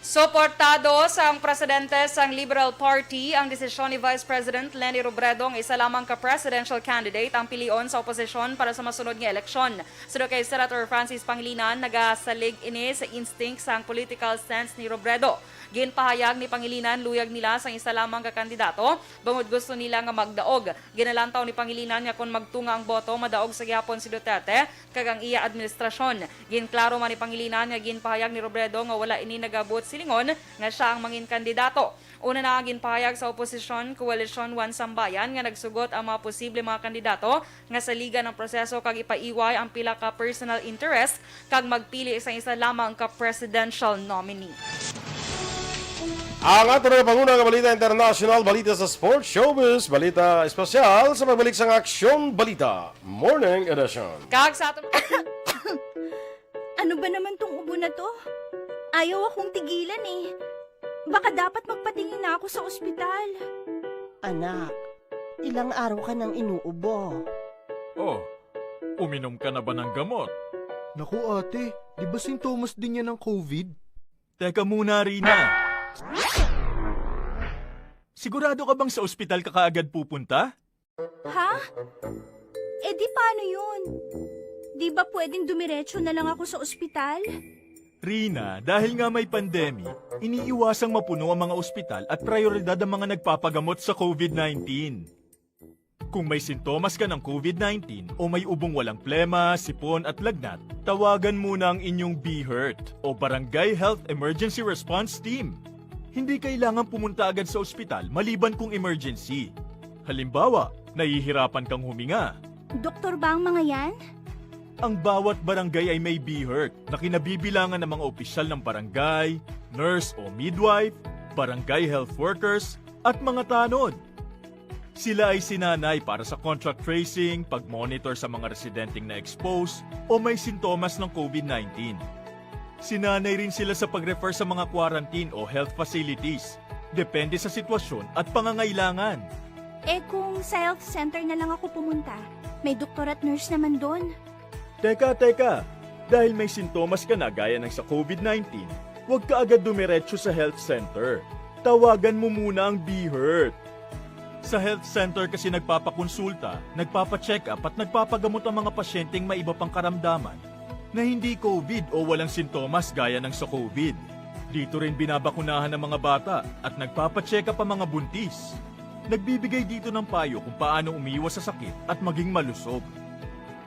Suportado sang presidente sang Liberal Party ang desisyon ni Vice President Leni Robredo nga isa lamang ka presidential candidate ang pilion sa oposisyon para sa masunod nga eleksyon. Suno kay Senator Francis Pangilinan, nagasalig ini sa instinct sang political sense ni Robredo. Ginpahayag ni Pangilinan, luyag nila sang isa lamang ka kandidato bangod gusto nila nga magdaog. Ginalantaw ni Pangilinan nga kon magtunga ang boto, madaog sa gihapon si Duterte kag ang iya administrasyon. Ginklaro man ni Pangilinan nga ginpahayag ni Robredo nga wala ini nagabuot silingon nga sia ang mangin kandidato. Una na ang ginpahayag sa oposisyon, Koalisyon One Sambayan, nga nagsugot ang mga posible mga kandidato nga saligan ang proseso kag ipaiway ang pila ka personal interest kag magpili sa isa lamang ka presidential nominee. Ang ato na panguna nga balita international, balita sa sports, showbiz, balita espesyal sa pagbalik sang Aksyon Balita Morning Edition. Kag sa aton Ano ba naman tong ubo na to? Ayaw akong tigilan eh. Baka dapat magpatingin na ako sa ospital. Anak, Ilang araw ka nang inuubo. Oh, uminom ka na ba ng gamot? Naku, ate, di ba sintomas din yan ng COVID? Teka muna, Rina. Sigurado ka bang sa ospital ka kaagad pupunta? Ha? Eh, di paano yun? Di ba pwedeng dumiretso na lang ako sa ospital? Rina, dahil nga may pandemic, iniiwasang mapuno ang mga ospital at prioridad ang mga nagpapagamot sa COVID nineteen. Kung may sintomas ka ng COVID nineteen o may ubong walang plema, sipon at lagnat, tawagan muna ang inyong BHERT o Barangay Health Emergency Response Team. Hindi kailangan pumunta agad sa ospital maliban kung emergency. Halimbawa, nahihirapan kang huminga. Doktor ba ang mga yan? Ang bawat barangay ay may BHERT na kinabibilangan ng mga opisyal ng barangay, nurse o midwife, barangay health workers, at mga tanod. Sila ay sinanay para sa contact tracing, pag-monitor sa mga residenteng na-expose o may sintomas ng COVID nineteen. Sinanay rin sila sa pag-refer sa mga quarantine o health facilities, depende sa sitwasyon at pangangailangan. Eh, kung sa health center na lang ako pumunta, may doktor at nurse naman doon. Teka, teka. Dahil may sintomas ka na gaya ng sa COVID nineteen, huwag ka agad dumiretso sa health center. Tawagan mo muna ang BHERT. Sa health center kasi nagpapakonsulta, nagpapacheck-up at nagpapagamot ang mga pasyenteng may iba pang karamdaman na hindi COVID o walang sintomas gaya ng sa COVID. Dito rin binabakunahan ang mga bata at nagpapacheck-up ang mga buntis. Nagbibigay dito ng payo kung paano umiwas sa sakit at maging malusog.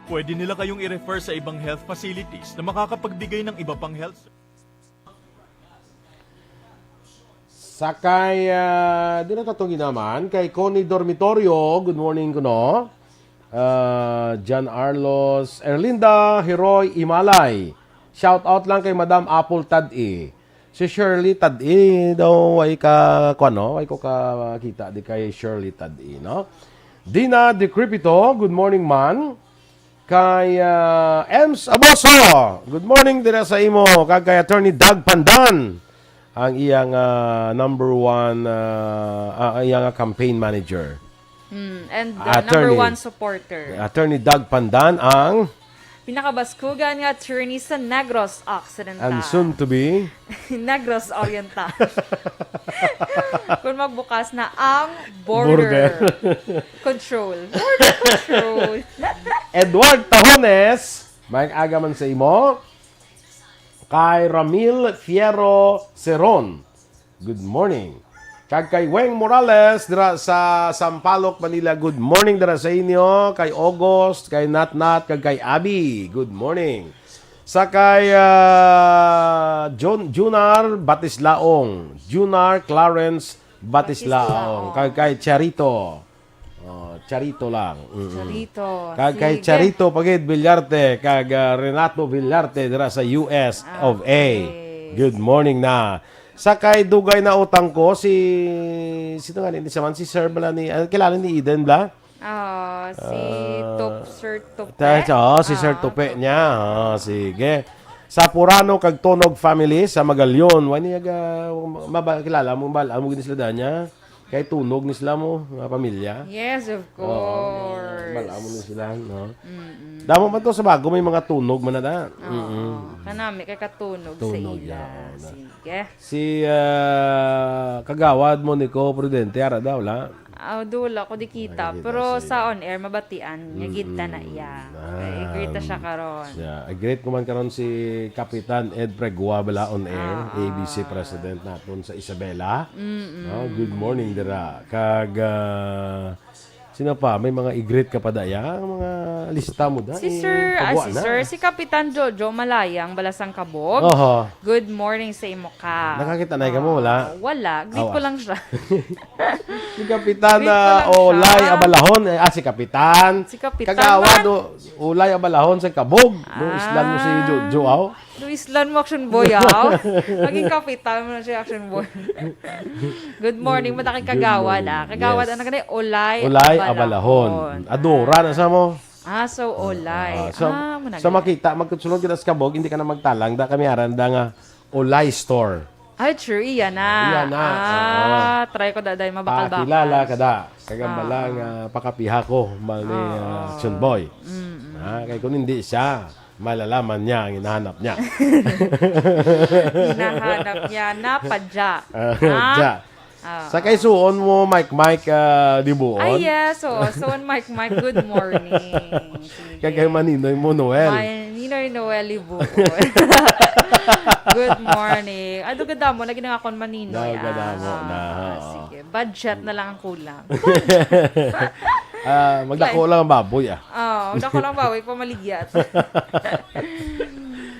Pwede nila kayong i-refer sa ibang health facilities na makakapagbigay ng iba pang health. Sakay, ah, di na tatong ginaman kay Connie Dormitorio. Good morning kuno. Ah, John Arlos, Erlinda Heroy Imalay. Shout out lang kay Madam Apple Tad-i. Si Shirley Tad-i daw, way ka, kuwan, no? Way ko ka kita di kay Shirley Tad-i, no? Dina Decrepito, good morning, man. Kay, ah, Ems Aboso, good morning dira sa imo. Kag kay Attorney Doug Pandan, ang iyang, ah, number one, ah, ah, ang iyang, ah, campaign manager. Mm, and, uh, number Attorney, one supporter. Attorney Doug Pandan ang pinakabaskugan nga attorney sa Negros Occidental. And soon to be Negros Oriental. Kung magbukas na ang border Border. Control. Border control. Edward Tahones, may aga man sa imo. Kay Ramil Fierro Seron, good morning. Kag kay Weng Morales dira sa Sampaloc, Manila, good morning dira sa inyo. Kay August, kay Natnat, kag kay Abby, good morning. Sa kay, ah, Jun-, Junar Batislaong, Junar Clarence Batislaong, Batislaong. Kag kay Charito. Oh, Charito lang. Mm-mm. Charito. Kag kay Sige. Charito Pagid Villarte, kag, ah, Renato Villarte dira sa U S of A. Okay. Good morning na. Sa kay dugay na utang ko, si, sino nga ni, sa man, si Sir bala ni, ah, kilala ni Eden bla? Ah, si Ah, Top Sir Tupe. ta-, oh, si Sir Ah, Tupe Tupe. niya. Oh, sige. Sa Purano kag Tunog family sa Magallon. Wani aga, maba-, kilala mo, bal-, amo gini sila danya. Kay Tunog ni sila mo, mga pamilya. Yes, of Oo, course. Bal-, amo ni sila, no? Mm-mm. Damo man to sa bago, may mga Tunog man na da. Oo. Mm-mm. Kanami kay katunog sa Tunog, ila. yeah, oo, na. Sige. Si, ah, Kagawad Monico Prudente, ara daw, la? Ah, dula ko di kita, Nakikita pero sa sa iya. on air, mabatian niya, Mm-mm. kita na iya. Ah, I-greet na siya karon. siya. I-greet ko man karon si Kapitan Ed Pregua, bala, on air, Ah, A B C ah. president naton sa Isabela. Mm-mm. No, good morning, dira. Kag, ah, sino pa? May mga i-greet ka pa, daya? Ang mga lista mo, da? Si Eh, Sir, ah, pagwa si na. Sir, si Kapitan Jojo Malayang, Balasang Kabog. Oho. Good morning sa imo ka. Nakakita na ka mo, wala? Ah, wala. Greet Awa. ko lang siya. Si Kapitan, Greet ko ah, lang Olay siya. Abalahon. Eh, ah, si Kapitan. Si Kapitan Kagawad, man. o-, Olay Abalahon sa Kabog. Nung Ah. islan mo si Jojo, aw. Nung islan mo, Action Boy, aw. Maging kapitan mo na siya, Action Boy. Good morning, mata kay Good Kagawad, morning. ah. Kagawad, Yes. ano ka na, Olay Olay Abalahon. Abalahon. Adora na sa mo. Ah, so Olay. Ah, sa, Ah, muna sa ganun. makita, magkasunod kita sa Kabog, hindi ka na magtalang. Da kami aran da nga Olay Store. Ay, true, iya na. Iya na, Ah, oo. Try ko, daday, mabakal-bakal. Pakilala ka da. Kag ang Ah. bala nga pakapiha ko, mali, Oo. ah, Action Boy. Mm-mm. Ah, kay kung hindi siya, malalaman niya ang hinahanap niya. Hinahanap niya, napadya. Ah, Ha? dya. Ah. Sa kay suon mo, Mike Mike, ah, Libuon? Ay, yes. Oo. Suon, Mike Mike, good morning. Sige. Kag kay Maninoy mo, Noel. Maninoy Noel Libuon. Good morning. Ado gada mo, lagi na nga akong Maninoy. Daw gada mo Ah, na, oo. sige. Budget na lang ang kulang. Ah, magdako Kay lang ang baboy, ah. Oo, magdako lang ang baboy, pamaligyat.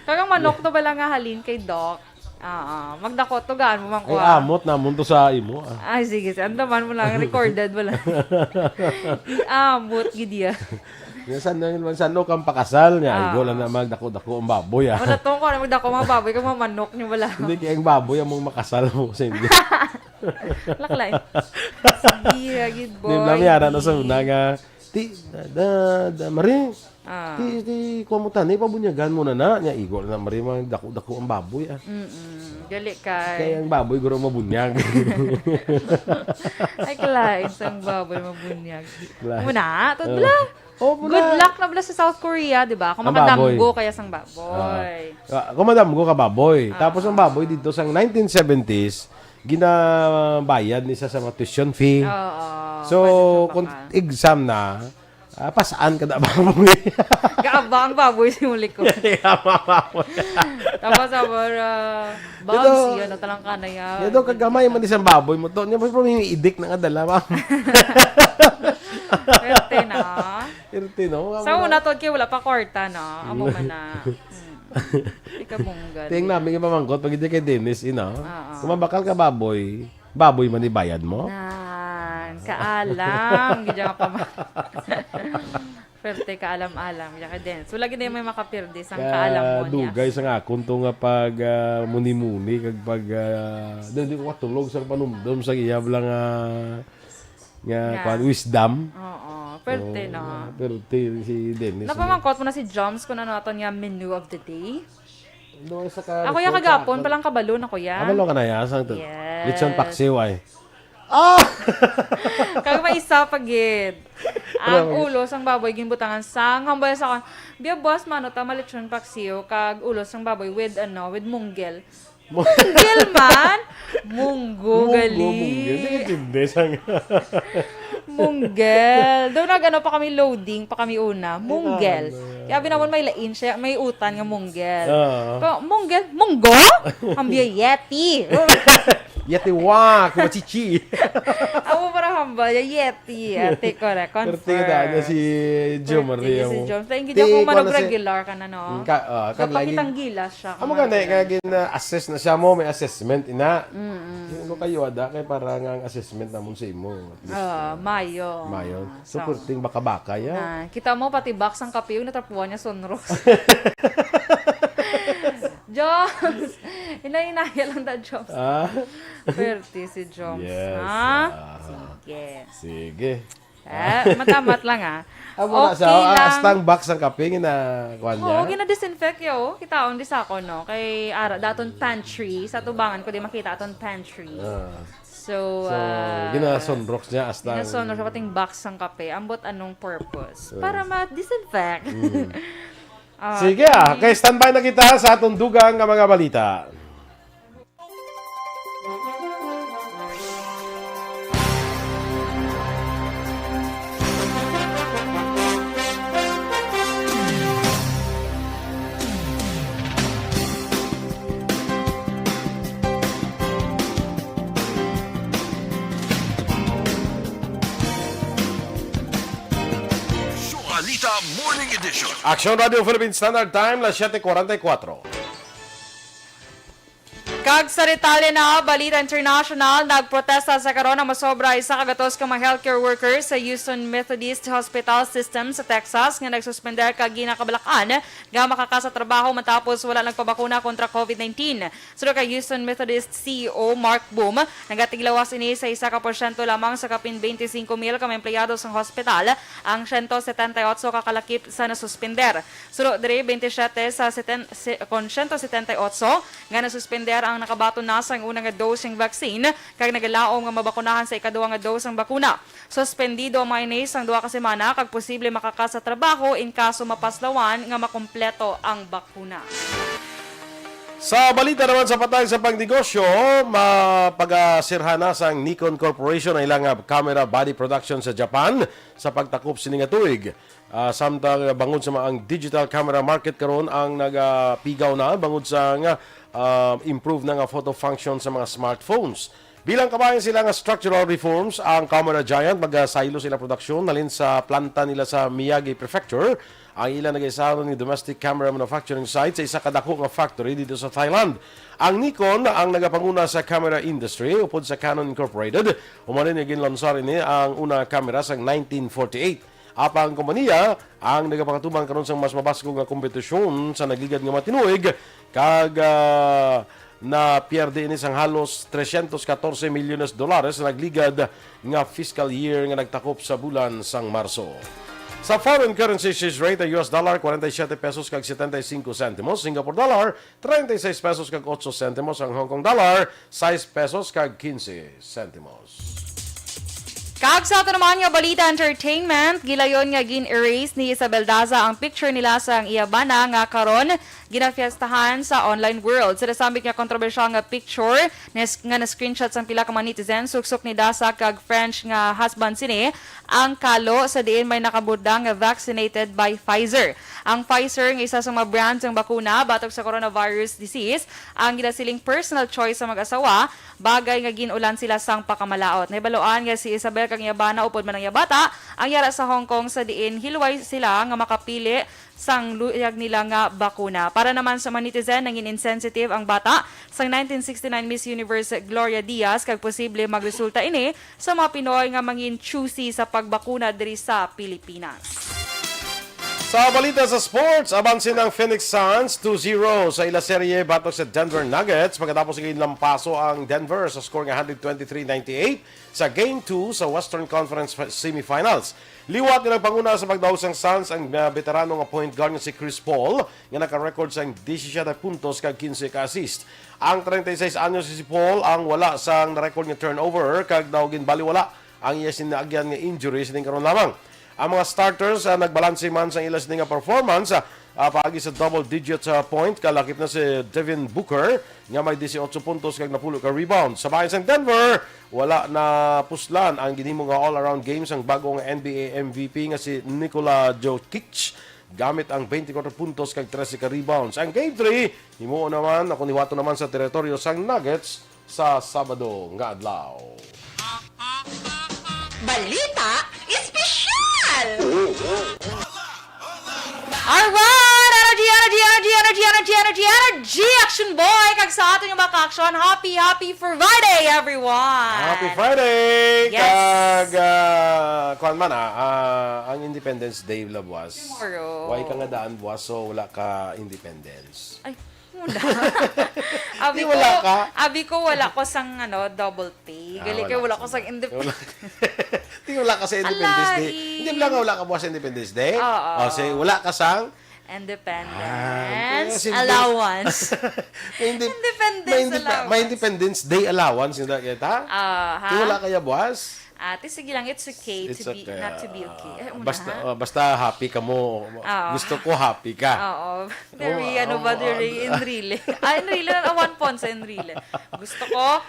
Kagang manok to ba lang nga halin kay Doc? Oo, magdako to, gaan mo man Ay, ko, ah. amot namon to sa imo, ah. Ay, sige, sige. Andaman mo lang, recorded mo lang. Iamot, gid iya. Nga, san na yun, san no kang pakasal niya? Ah. Igo lang na magdako-dako ang baboy, ah. Wala to, kung ano magdako mga baboy, kung mga manok niyo wala. Hindi, kaya ang baboy ang mga makasal mo sa inyo. Laklay. Sige, gid, Di boy. ba, may ara na sa una nga, ti, da, da, da, Mari, Ah. ti, ti, kuha mo tani, pabunyagan mo na na. Nya, igo na, Mari, mga dako-dako ang baboy, ah. Mm-mm. Gali kay Kaya ang baboy, guro, mabunyag. Ay, kalain sang baboy, mabunyag. Kalain. Muna, to, Ah. bla. Oh, muna. Good luck na bla sa South Korea, di ba? Kung Ang baboy. makadamgo kaya sang baboy. Ah. Ah, kung madamgo ka baboy. Ah. Tapos ang baboy dito sang nineteen seventies, ginabayad ni sa, sa mga tuition fee. Oo, So, pwede siya kung bakal. exam na, ah, pasaan ka na baboy? Gaabang baboy si Muliko. Gaabang baboy. Tapos, our, uh, Bouncy, Ito, ano, talang kanay, ah. ito, kagamay man isang baboy mo to. Niya, pero may idik na nga dala, ma'am. Perte na. Perte, no? Sa Wala. una, to, kay wala pa kwarta, no? Amo man na. Hmm. Ikabunggal. Ting namin ipamangkot, pag hindi kay Dennis, ino? Oo. Kung mabakal ka baboy, baboy man ibayad mo? Nan, kaalam. Gidya nga pama-, Perte ka alam-alam. Gidya kay Dennis. Wala gid may makapirdi sang Ka-, kaalam mo niya. dugay sa nga akon to nga pag, ah, muni-muni, kag pag, ah, di, di ko katulog sa panumdom sa iya bala nga, nga, Nga. kwan, wisdom. Oo. Perte, Oo, no? perte si Dennis, no? Napamangkot mo na si Joms kung ano aton nga menu of the day? Doon sa ka-, Ako ya resort kagapon sa pa lang kabalo na, kuya. Kabalo ka na ya, sang tu-, Yes. lechon paksiw ay. Ah! Kag may isa pa gid. Ang Ano? ulo sang baboy ginbutangan sang hambal sa kon. Biya buwas mano ta malechon paksiw kag ulo sang baboy with, ano, with munggel. Munggel man? Munggo, Munggo, gali. Munggel. Sige, tindi sang Munggel. Daw nag-ano pa kami, loading pa kami una. Munggel. Ay, ano? Kaya binamon may lain siya, may utan nga munggel. Oo. Pa, munggel? Munggo? Ang biya Yeti. Yeti wa, kumachichi. Amo para hambal, ya Yeti. Ate, correct. Confirm. Perte ka na si Jo Perte Maria si mo. Joms. Thank you, Ti, Joms, kung kuwan na si manag-regular ka na, no? Mm, ka-, ah, kan Kapag lagi. kitang gilas siya, Amo kung ka na, manag-regular. nga gina-assess na siya mo, may assessment, ina. Mm-mm. Yung ano kayo, ada, kay para nga ang assessment namon sa imo. Ah, mayo. Mayo. So, So, perting baka-baka, ya. Na, kita mo, pati box ang kape, yung natrapuhan niya, sunros. Joms! Hinay-hinaya lang ta, Joms. Ah? Perti si Joms, Yes, ha? ah. Sige. Sige. Eh, matamat lang, ah. Amo na Okay sa, ah, lang. Hasta ang box ang kape, na, kuwan Oo, niya? gina-disinfect ya, oh. Kita on di sa ako, no? Kay ara, daton pantry. Sa tubangan ko, di makita aton pantry. Ah. So, So, ah, ginasunrox niya hasta ang ginasunrox sa pating box sang kape. Ambot anong purpose? Yes. Para ma-disinfect. Mm. Ah, Sige, ah. okay. Kay standby na kita sa atong dugang nga mga balita. Balita Morning Edition. Action Radio Philippine Standard Time, las siete cuarenta y cuatro. Kag sa detalye na balita international, nagprotesta sa karon ang masobra isa ka gatos ka mga healthcare workers sa Houston Methodist Hospital System sa Texas nga nagsuspender kag ginakabalakan nga makakasa trabaho matapos wala nagpabakuna kontra covid nineteen. Suno kay Houston Methodist C E O Mark Boom, nagatiglawas ini sa isa ka porsyento lamang sa kapin twenty-five mil ka mga empleyado sang hospital, ang siyento setenta y otso ka kalakip sa nasuspender. Suno diri, twenty-siyete sa seten-, se-, kon siyento setenta y otso nga nasuspender ang Ang nakabaton na sang una nga dose sang vaccine kag nagalaom nga mabakunahan sa ikaduha nga dose sang bakuna. Suspendido ang mga ini sang duha ka semana kag posible makaka sa trabaho in kaso mapaslawan nga makompleto ang bakuna. Sa balita naman sa patay sa pangnegosyo, mapagasirhan na sang Nikon Corporation ang ilang, ah, camera body production sa Japan sa pagtakop sini nga tuig. Ah, samtang bangod sa ma-, ang digital camera market karon ang nagapigaw na bangod sa nga, ah, improve na nga photo function sa mga smartphones. Bilang kabahin sila nga structural reforms, ang camera giant magasaylo sila produksyon nalin sa planta nila sa Miyagi Prefecture. Ang ila nagaisaron nga domestic camera manufacturing site sa isa ka dako nga factory dito sa Thailand. Ang Nikon ang nagapanguna sa camera industry upod sa Canon Incorporated. Human ni ginlansar ini ang una nga kamera sa nineteen forty-eight. Apang ang kompanya ang nagapakatubang karon sang mas mabaskog nga kompetisyon sa nagligad nga mga tinuig kag, ah, napierde ini sang halos trescientos catorce milyones dolares sa nagligad nga fiscal year nga nagtakop sa bulan sang Marso. Sa foreign currency exchange rate, ang U S dollar, forty-seven pesos kag setenta y cinco centimos, Singapore dollar, treinta y seis pesos kag ocho sentimos, ang Hong Kong dollar, sais pesos kag quince sentimos. Kag sa ato naman nga balita entertainment, gilayon nga gin-erase ni Isabel Daza ang picture nila sa ang iya bana nga karon ginafiestahan sa online world. Sa nasambit nga kontrobersyal nga picture nes-, nga na-screenshot sang pila ka mga netizen, suksok ni Daza kag French nga husband sini ang kalo sa diin may nakabutang nga vaccinated by Pfizer. Ang Pfizer nga isa sa mga brand sang bakuna batok sa coronavirus disease ang ginasiling personal choice sa mag-asawa, bagay nga gin-ulan sila sang pakamalaot. Nahibaluan nga si Isabel kag iya bana upod man ang iya bata ang yara sa Hong Kong, sa diin hilway sila nga makapili sang luyag nila nga bakuna. Para naman sa mga netizen, nangin insensitive ang bata sang nineteen sixty-nine Miss Universe Gloria Diaz kag posible magresulta ini sa mga Pinoy nga mangin choosy sa pagbakuna diri sa Pilipinas. Sa balita sa sports, abanse ang Phoenix Suns two zero sa ila serye batok sa Denver Nuggets pagkatapos nga ginlampaso ang Denver sa score nga hundred twenty-three ninety-eight sa Game two sa Western Conference fi-, Semifinals. Liwat nga nagpanguna sa pagdaog sang Suns ang, ah, veterano nga point guard nga si Chris Paul, nga naka-record sang disisiete puntos kag quince ka assist. Ang treinta y seis anyos si Paul ang wala sang na-record nga turnover kag daw ginbaliwala ang iya sinaagyan nga injury sining karon lamang. Ang mga starters, ah, nagbalanse man sang ila sini nga performance, ah, ah, paagi sa double digit, ah, point, kalakip na si Devin Booker nga may dieciocho puntos kag napulo ka rebound. Sa bahin sang Denver, wala na puslan ang ginhimo nga all-around game sang bag-o nga N B A M V P nga si Nikola Jokic gamit ang twenty-four puntos kag trese ka rebounds. Ang Game three, himuon naman, ako niwato naman sa teritoryo sang Nuggets sa Sabado nga adlaw. Balita Espesyal! Alright! Energy, energy, energy, energy, energy, energy, energy, energy, Action Boy! Kag sa aton nga mga ka-action, happy, happy Friday, everyone! Happy Friday! Yes! Kag, ah, kuwan man, ah, ah, ang Independence Day la buwas. Tomorrow. Way ka nga daan buwas, so wala ka independence. Ay, wala. Abi Di ko, wala ka? Abi ko, wala ko sang, ano, double pay. Ah, Gali wala kay wala ka ko sang sang indep- Wala. Di wala ka sa Independence Day. Alay. Hindi lang nga wala ka buwas sa Independence Day. Oo. O, say, wala ka sang Independence Ah, kaya simple. Allowance. May indi-, Independence may indi-, allowance. May Independence Day allowance, hindi kita? Ah, ha? Di wala kaya buwas? Ate, sige lang, it's okay It's to be, okay. not to be okay. Ah, Ay, una, basta, ha? ah, basta happy ka mo. Oo. Gusto ko happy ka. Oo. Very, Oo, ano ba, oo, very ah, Enrile. Ah, Enrile, ah, one pon sa Enrile. Gusto ko,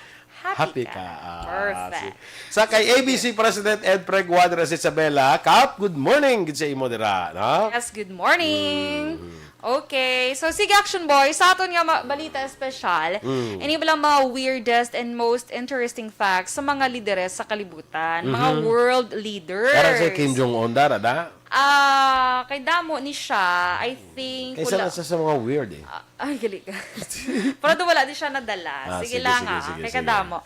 happy Happy ka. ka. Ah, Perfect. si-, sa kay A B C President Ed Preguad, Isabela, Kap, good morning gid sa imo dira, no? Yes, good morning. Mm. Okay. So, sige, Action Boy, sa aton nga ma-, balita espesyal, Mm. ini ba lang mga weirdest and most interesting facts sa mga lideres sa kalibutan, mga Mhm. world leaders? Para sa Kim Jong-un, dara, da? Ah, kay damo ni siya, I think, Kaysa wala. lang sa, sa mga weird, eh. Ah, ay, gali ka. Pero doon wala di siya nadala. Ah, Sige sige, lang, sige, ah. sige, Kay sige. kadamo.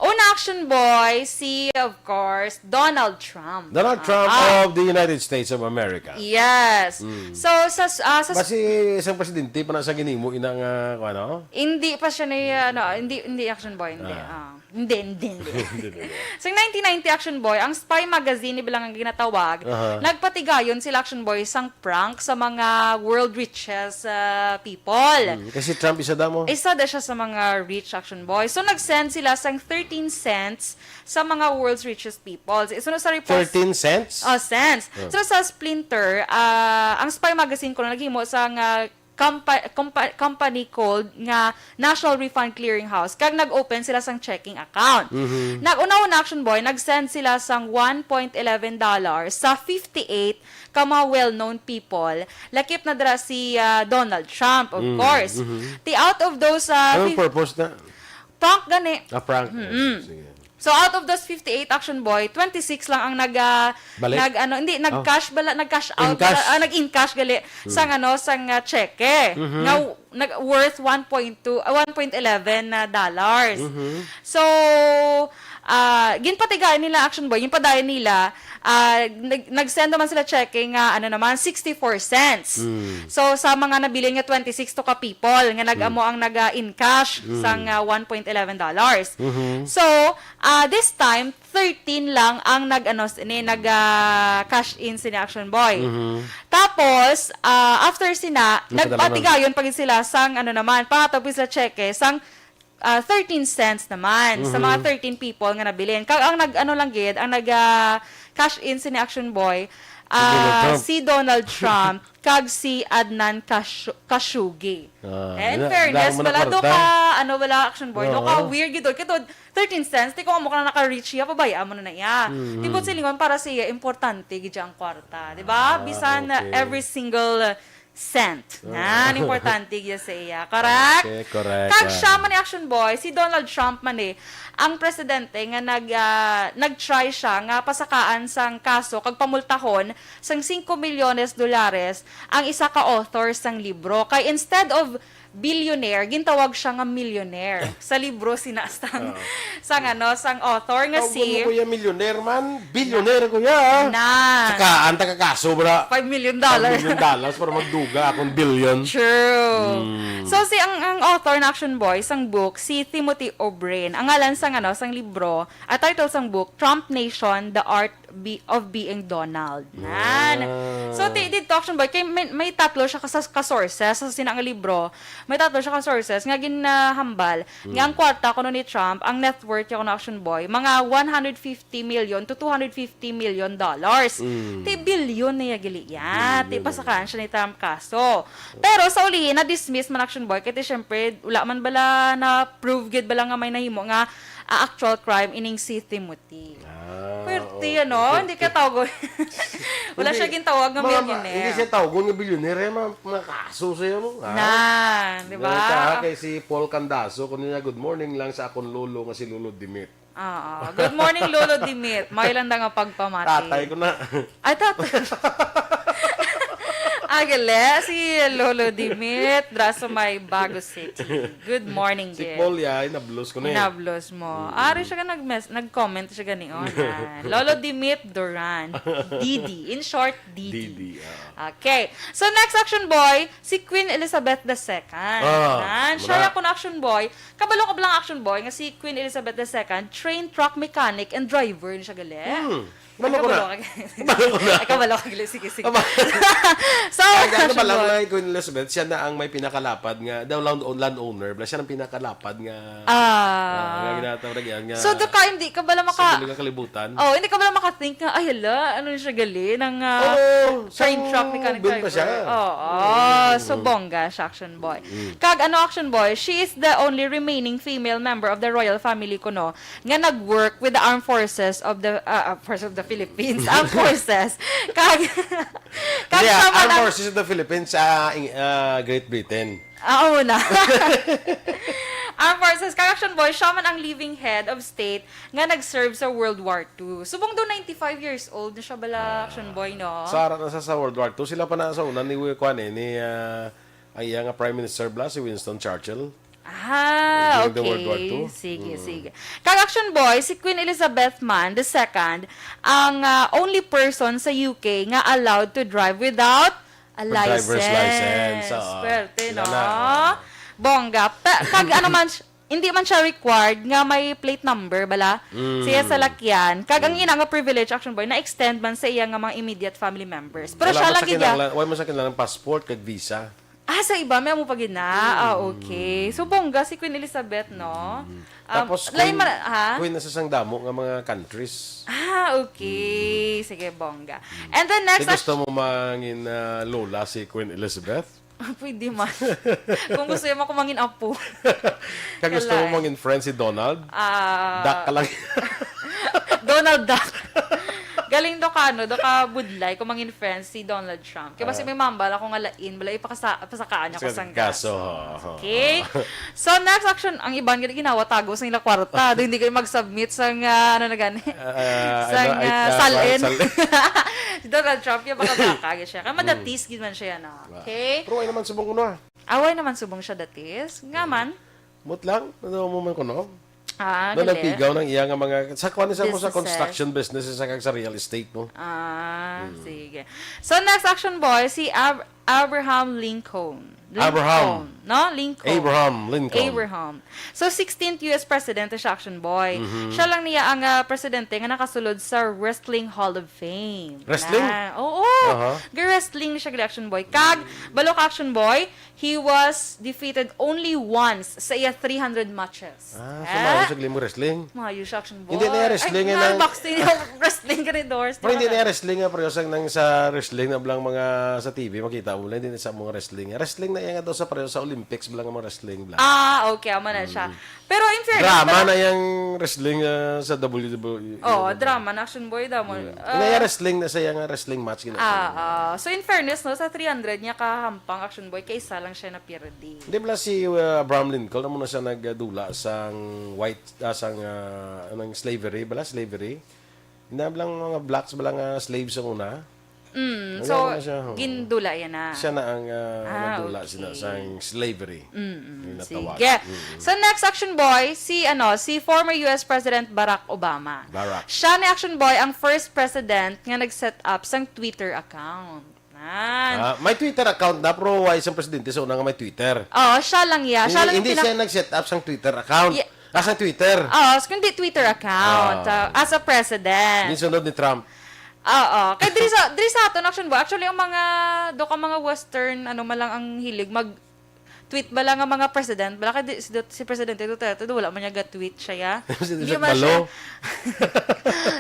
Una, Action Boy, si, of course, Donald Trump. Donald Trump Ah. of the United States of America. Yes. Mm. So, sa, ah, sa Basi isang presidente pa na sa ginimo, inang, ah, kung ano? Hindi pa siya na, ano, hindi, hindi, Action Boy, hindi. Ah. Ah. Hindi, hindi, hindi. Hindi, hindi, hindi. Sa nineteen ninety, Action Boy, ang Spy magazine, ni bilang ang ginatawag, Aha. nagpati- nagpatigayon sila, Action Boy, sang prank sa mga world richest, ah, people. Mm, kasi Trump isa damo. Isa da siya sa mga rich, Action Boy. So, nag-send sila sang thirteen cents sa mga world's richest people. So, sa report, thirteen cents? Oh, cents. Oh. So, sa Splinter, ah, ang Spy Magazine ko na naghimo sa nga compa-, compa-, company called nga National Refund Clearinghouse, kag nag-open sila sang checking account. Mhm. Nag-una-una, Action Boy, nag-send sila sang one point eleven dollars sa fifty-eight ka mga well-known people. Lakip na dira si, ah, Donald Trump, of Mm, course. Mhm. Ti out of those, ah, Anong fif-, purpose na? Prank gani. Ah, prank. Mm-mm. Sige. So, out of those fifty-eight, Action Boy, twenty-six lang ang nag, ah, Balik? nag, ano, hindi, Oh. nag-cash bala, nag-cash out In cash? bala, ah, nag-in cash gali Hmm. sang, ano, sang, ah, cheque. Mhm. Nga w-, nag-, worth one point two, ah, one point eleven na dollars. Mhm. So, ah, ginpatigayon nila, Action Boy, ginpadayon nila, ah, nag-, nag-send naman sila cheque nga, ano naman, sixty-four cents. Mm. So, sa mga nabilin nga twenty-six to ka people nga nag-amo Mm. ang nag-, ah, in cash Mm. sang, ah, one point eleven dollars. Mhm. So, ah, this time, thirteen lang ang nag-, ano, sini, nag, ah, cash in sini, Action Boy. Mhm. Tapos, ah, after sina, Nagpadala nagpatigayon pa gid sila sang, ano naman, pangatapos sila cheque sang, ah, thirteen cents naman sa mga Mm-hmm. thirteen people nga nabilin. Kag ang nag-, ano lang gid, ang nag, ah, cash in sini, Action Boy, Si Donald ah, Trump. si Donald Trump kag si Adnan Khasho-, Khashoggi. Ah, Eh, in na-, fairness, damo na wala do kwarta. ka, ano, wala, Action Boy, do ka Oo. weird gid. Kaya thirteen cents, di ko amo ka na naka-reach iya, pabayaan mo na na iya. Mm-hmm. Tibot silingon, para sa iya, importante gid ang kwarta, di ba? Ah, Bisan, uh, okay. every single, uh, cent. Ah. Nan, importante gid sa iya. Correct? Okay, correct. Kag Ah. siya man ni, Action Boy, si Donald Trump man eh, ang presidente nga nag, ah, nag-try siya nga pasakaan sang kaso kag pamultahon sang singko milyones dolares ang isa ka author sang libro. Kay instead of billionaire, gintawag siya nga millionaire sa libro sina sang, Oo. sang ano, sang author nga Tawgon si mo, kuya, millionaire man. Billionaire, kuya. Na. Saka, ang taga-kaso, bra. Five million dollars. Five million dollars para magduga akong billion. True. Mm. So, si ang, ang author na, Action Boy, sang book, si Timothy O'Brien. Ang ngalan sang, ano, sang libro, a title sang book, Trump Nation, The Art Be-, of Being Donald. Nan. Ah. So, ti-, dito, Action Boy, kay may, may tatlo siya ka, ka sources sa sina nga libro. May tatlo siya ka sources nga ginahambal nga ang Mm. kwarta kuno ni Trump, ang net worth niya kuno, Action Boy, mga one hundred fifty million to two hundred fifty million dollars. Mm. Ti bilyon niya gali ya. Ti Bilyon. pasakaan siya ni Trump kaso. Pero sa ulihi, na-dismiss man, Action Boy, kay ti, syempre, wala man bala na-prove gid bala nga may nahimo nga, ah, actual crime ining si Timothy. Ah, Pwerte, okay. ano? Hindi ka tawgon. Wala Hindi. siya gintawag nga Mga ma-, millionaire. hindi siya tawgon nga billionaire, eh, ma-, mga kaso siya mo, ha? Na, di ba? Nalita, ha, kay si Paul Candazo, kuno niya, "Good morning lang sa akon lolo nga si Lolo Dimit." Oo. Good morning, Lolo Dimit. May lang nga pagpamati. Tatay ko na. Ay, tatay. Agile, si Lolo Dimit, dra sa may Bago City. Good morning, Si Gid. Paul, ya, inablos ko na eh. Inablos mo. Mm. Ari siya ka nag-mes-, nag-comment siya gani, oh, na, Lolo Dimit Duran. D D. In short, D D. D D, ah. Okay. So, next, Action Boy, si Queen Elizabeth the Second. Ah, Nan, siya wala. ya kun, Action Boy. Kabalo ka ba lang, Action Boy, nga si Queen Elizabeth the Second, trained truck mechanic and driver ni siya gali. Hmm. Kabalo ko na. Ay, kabalo ka gali. Kabalo ko na. Ay, kabalo ka gali. Sige, sige. Kabalo. So, Kaya ano ba Action lang Boy. na, Queen Elizabeth, siya na ang may pinakalapad nga, daw land, land owner, bala siya ang pinakalapad nga, Ah. ah, nga ginatawag nga, So, do ka, hindi ka bala sa maka-, galing nga kalibutan. oh, hindi ka bala maka-think nga, "Ay, hala, ano siya gali, nang, ah, Oo, train sang truck mechanic Ben pa driver." siya. Oo. Oo. So, bongga siya, Action Boy. Mm. Kag ano, Action Boy, she is the only remaining female member of the royal family kuno nga nag-work with the armed forces of the, ah, ah, forces of the Philippines. Armed forces. Kag, kag Hindi, siya ah, man Armed ang Forces of the Philippines sa Ing-, ah, Great Britain. Ah, oo na. Armed Forces. Kag Action Boy, siya man ang living head of state nga nag-serve sa World War Two. Subong daw ninety-five years old na siya bala, Ah. Action Boy, no? Sa ara na sa, sa World War Two, sila pa na sa una ni, kuwan eh, ni, ah, ang iya nga Prime Minister bala, si Winston Churchill. Ah, During the World War okay. Two. Sige, Mm. sige. Kag Action Boy, si Queen Elizabeth man the second, ang, ah, only person sa U K nga allowed to drive without a With driver's license. license, oo. Swerte, Wala no? na, oo. Bongga. Pa-, kag ano man, hindi man siya required nga may plate number, bala, Mm. siya sa lakyan. Kag ang Mm. ina nga privilege, Action Boy, na-extend man sa iya nga mga immediate family members. Pero Wala siya man sa lagi niya. kinahanglan, wala man sa kinahanglan passport kag visa. Ah, sa iba, may amo pa gid na. Ah, Mm. okay. So, bongga si Queen Elizabeth, no? Mm. Um, Tapos, lain Queen, man, ha? Queen na sa sang damo nga mga countries. Ah, okay. Mm. Sige, bongga. And then next, Di gusto mo mangin, ah, lola si Queen Elizabeth? Pwede man. Kung gusto niya ako mangin apo. Kag gusto mo Kalain. mangin friend si Donald? Ah. Duck ka lang. Donald Duck. Galing do ka, ano, do ka budlay kung mangin friend si Donald Trump. Kaya basi Ah. may mambal ako nga lain, bala ipakasa-, pasakaan niya ko Sa sang gaso, gaso. ho, ho, Okay? ho. So, next action, ang iban gid ginawa tago sa ila kwarta. Do hindi kayo mag-submit sang, ah, ano na gani? Ah, Sang, ano, ah, ah, ah, salin. salin. Si Donald Trump, yung baka-baka gid siya. Kaya Mm. madatis gid man siya, no? Wa. Okay? Pero wala naman subong kuno, ah. Away naman subong siya datis. Nga man. Mut lang, ano mo man kuno? Ah, Doon gali. nagpigaw ng iya nga mga, sa kwan, sa mo sa Businesses. construction business, sa kag sa real estate mo. Ah, Hmm. sige. So, next action boy, si Ab-, Abraham Lincoln. Abraham. Lincoln, no? Lincoln. Abraham Lincoln. Abraham. So, sixteenth U S President siya, action boy. Mhm. Siya lang niya ang, ah, presidente nga nakasulod sa Wrestling Hall of Fame. Wrestling? Na, oo. Aha. Ga-wrestling siya, gali, action boy. Kag, balo ka, action boy, he was defeated only once sa iya three hundred matches. Ah, so Ah. maayo siya gali mo wrestling? Maayo siya, action boy. Hindi na wrestling, Ay, eh, nang boxing, wrestling ka ni Doris, Pero di hindi ba? na wrestling nga, pero sa, nang sa wrestling na blang mga sa T V, makita mo lang, hindi na sa mga wrestling. Wrestling na yan nga daw sa pareho sa Olympics, blang mga wrestling, blang. Ah, okay, amo na siya. Mm. Pero in fairness, Drama parang na yung wrestling, ah, sa W W E. Oo, Ano ba? drama na, action boy, damo. Mm. Ah, Kaya wrestling na siya nga wrestling match, gina- ah, ah. So, in fairness, no, sa three hundred niya kahampang, action boy, kay isa lang siya napirdi. Hindi pala si, uh, Abraham Lincoln, amo na siya nagdula sang white, ah, sang, ah, anong slavery, bala, slavery. Hindi lang mga blacks, bala nga slaves ang una. Mm, Ano so, na siya, ho? gindula yan na. Siya na ang, ah, Ah, nagdula okay. sina-, sang slavery. Mm, mm. Yung natawag. Sige. Mm. So, next action boy, si, ano, si former U S President Barack Obama. Barack. Siya ni action boy ang first president nga nag-set up sang Twitter account. Nan. Ah, may Twitter account na, pero wala isang presidente sa una nga may Twitter. Oo, siya lang, yeah. Siya Hindi, lang yung hindi pinang- siya nag-set up sang Twitter account. Yeah. Ah, sang Twitter. Oo, s-, kundi Twitter account, Ah. uh, as a president. Yung sunod ni Trump. Oo. Kay diri sa, diri sa aton, action boy. Actually, ang mga, do ka mga Western, ano, malang ang hilig, mag-tweet ba lang ang mga president? Bala kay di, si, Dut-, si Presidente Duterte, do, wala man niya ga-tweet siya, ya. Si Hindi Duterte man siya, Balo.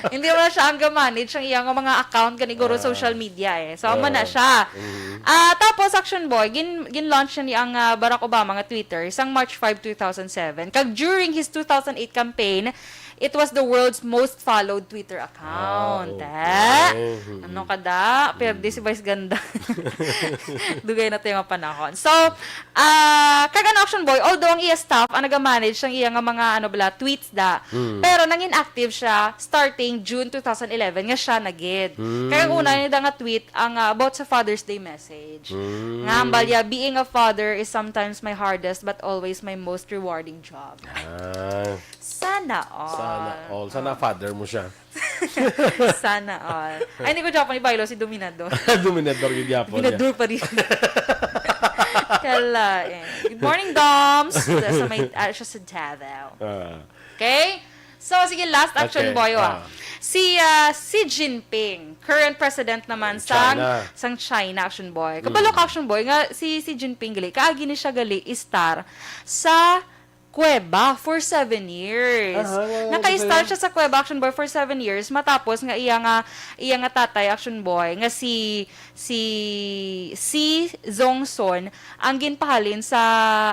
hindi man siya ang ga-manage ang iyang mga account, ganiguro Ah. social media, eh. So, amo na Ah. siya. Mhm. Ah, tapos, action boy, gin-, gin-launch niya ni ang, ah, Barack Obama nga Twitter sang March five, two thousand seven. Kag during his two thousand eight campaign, it was the world's most followed Twitter account. Ah, okay. Eh? Mhm. Ano ka da? Perde si Vice Ganda. Dugay na tayo nga panahon. So, ah, kag ano, action boy, although ang iya staff ang naga-manage sang iya nga mga, ano bala, tweets da, Mm. pero nangin active siya starting June two thousand eleven nga siya na gid. Mm. Kaya ang una niya da nga tweet ang, ah, about sa Father's Day message. Mm. Nga, ang balya, "Being a father is sometimes my hardest but always my most rewarding job." Ah. Sana all. Sana all. Sana Oh. father mo siya. Sana all. Ay, hindi ko Japan, ibaylo si Dominador. Dominador yung Japan niya. Dominador pa rin. Kala, eh. Good morning, Doms. Sa may, ah, siya sa Davao. Ah. Okay? So, sige, last action Okay, boy, ah. ah. Si, ah, Xi Jinping, current president naman China. sang, sang China, action boy. Kabalo Mm. ka, action boy, nga si Xi Jinping gali, kaagi ni siya gali istar sa kuweba for seven years. Aha, nga, nga, Naka-istar nga. siya sa kuweba, action boy, for seven years, matapos nga iya nga, iya nga tatay, action boy, nga si, si, si Zongson, ang ginpahalin sa,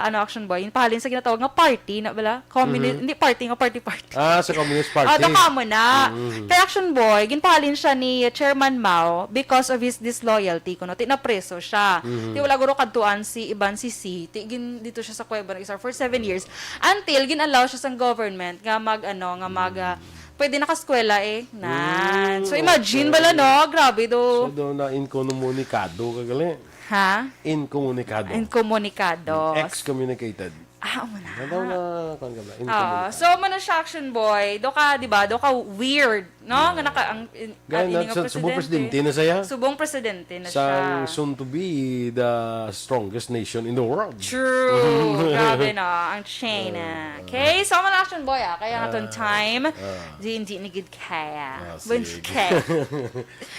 ano, action boy, ginpahalin sa ginatawag nga party, na bala? Communi-, Mhm. hindi party nga party-party. Ah, sa Communist Party. Ah, do ka mo na. Mm. Kay action boy, ginpahalin siya ni Chairman Mao because of his disloyalty, kuno, ti napreso siya. Mhm. Ti wala guro kadtuan si iban si Xi, ti gin-, dito siya sa kuweba, nag-istar for seven years. Until gin-allow siya sang government nga mag, ano, nga mag, ah, pwede nakaskwela eh. Nan. Mm, So, imagine okay. bala, no? Grabe do. So, do na inkomunikado ka gali? Ha? Inkomunikado. Inkomunikado. Excommunicated. Ah, amo na. Nadaw na, kuwan ka ba? Ah, so, amo na siya, Action Boy. Do ka, di ba? Do ka weird, no? Nga naka, ang, in-, Gaya ang na, ining sa, subong presidente. Presidente na siya? Subong presidente na siya. Sang soon to be the strongest nation in the world. True. Grabe na, ang China. Ah, ah. Okay, so, amo na, Action Boy, ah. Kaya nga tong Ah, time, ah. Di, hindi ni gid kaya. Ah, sige.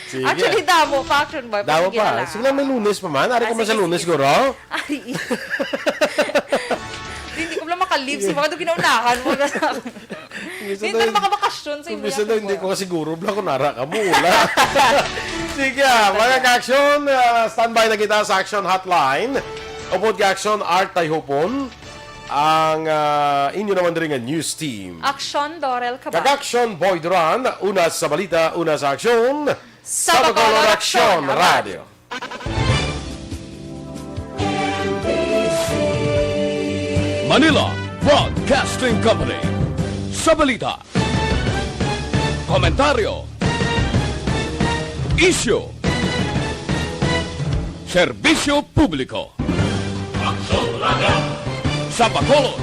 Sige. Actually, damo pa, Action Boy. Damo pa. Sige lang, may Lunes pa man. Ari ka man sa Lunes, siguro? Ay. Hindi ko lang maka-leave. Sige. Baka doon kinaunahan mo na sa akin. Hindi na makabakasyon sa imo. Hindi ko kasiguro. Bla ko nara ka mula. Sige, ah, mga ka-action, ah, standby na kita sa Action Hotline. Upod ka-action, Art Tayhupon. Ang, ah, inyo naman diri nga news team. Action, Dorel Cabal. Kag Action, Boy Duran. Una sa balita, una sa aksyon. Sa Bacolod, Aksyon Radio. Manila Broadcasting Company. Sa balita, komentaryo, isyu, serbisyo publiko. Aksyon Radio. Sa Bacolod,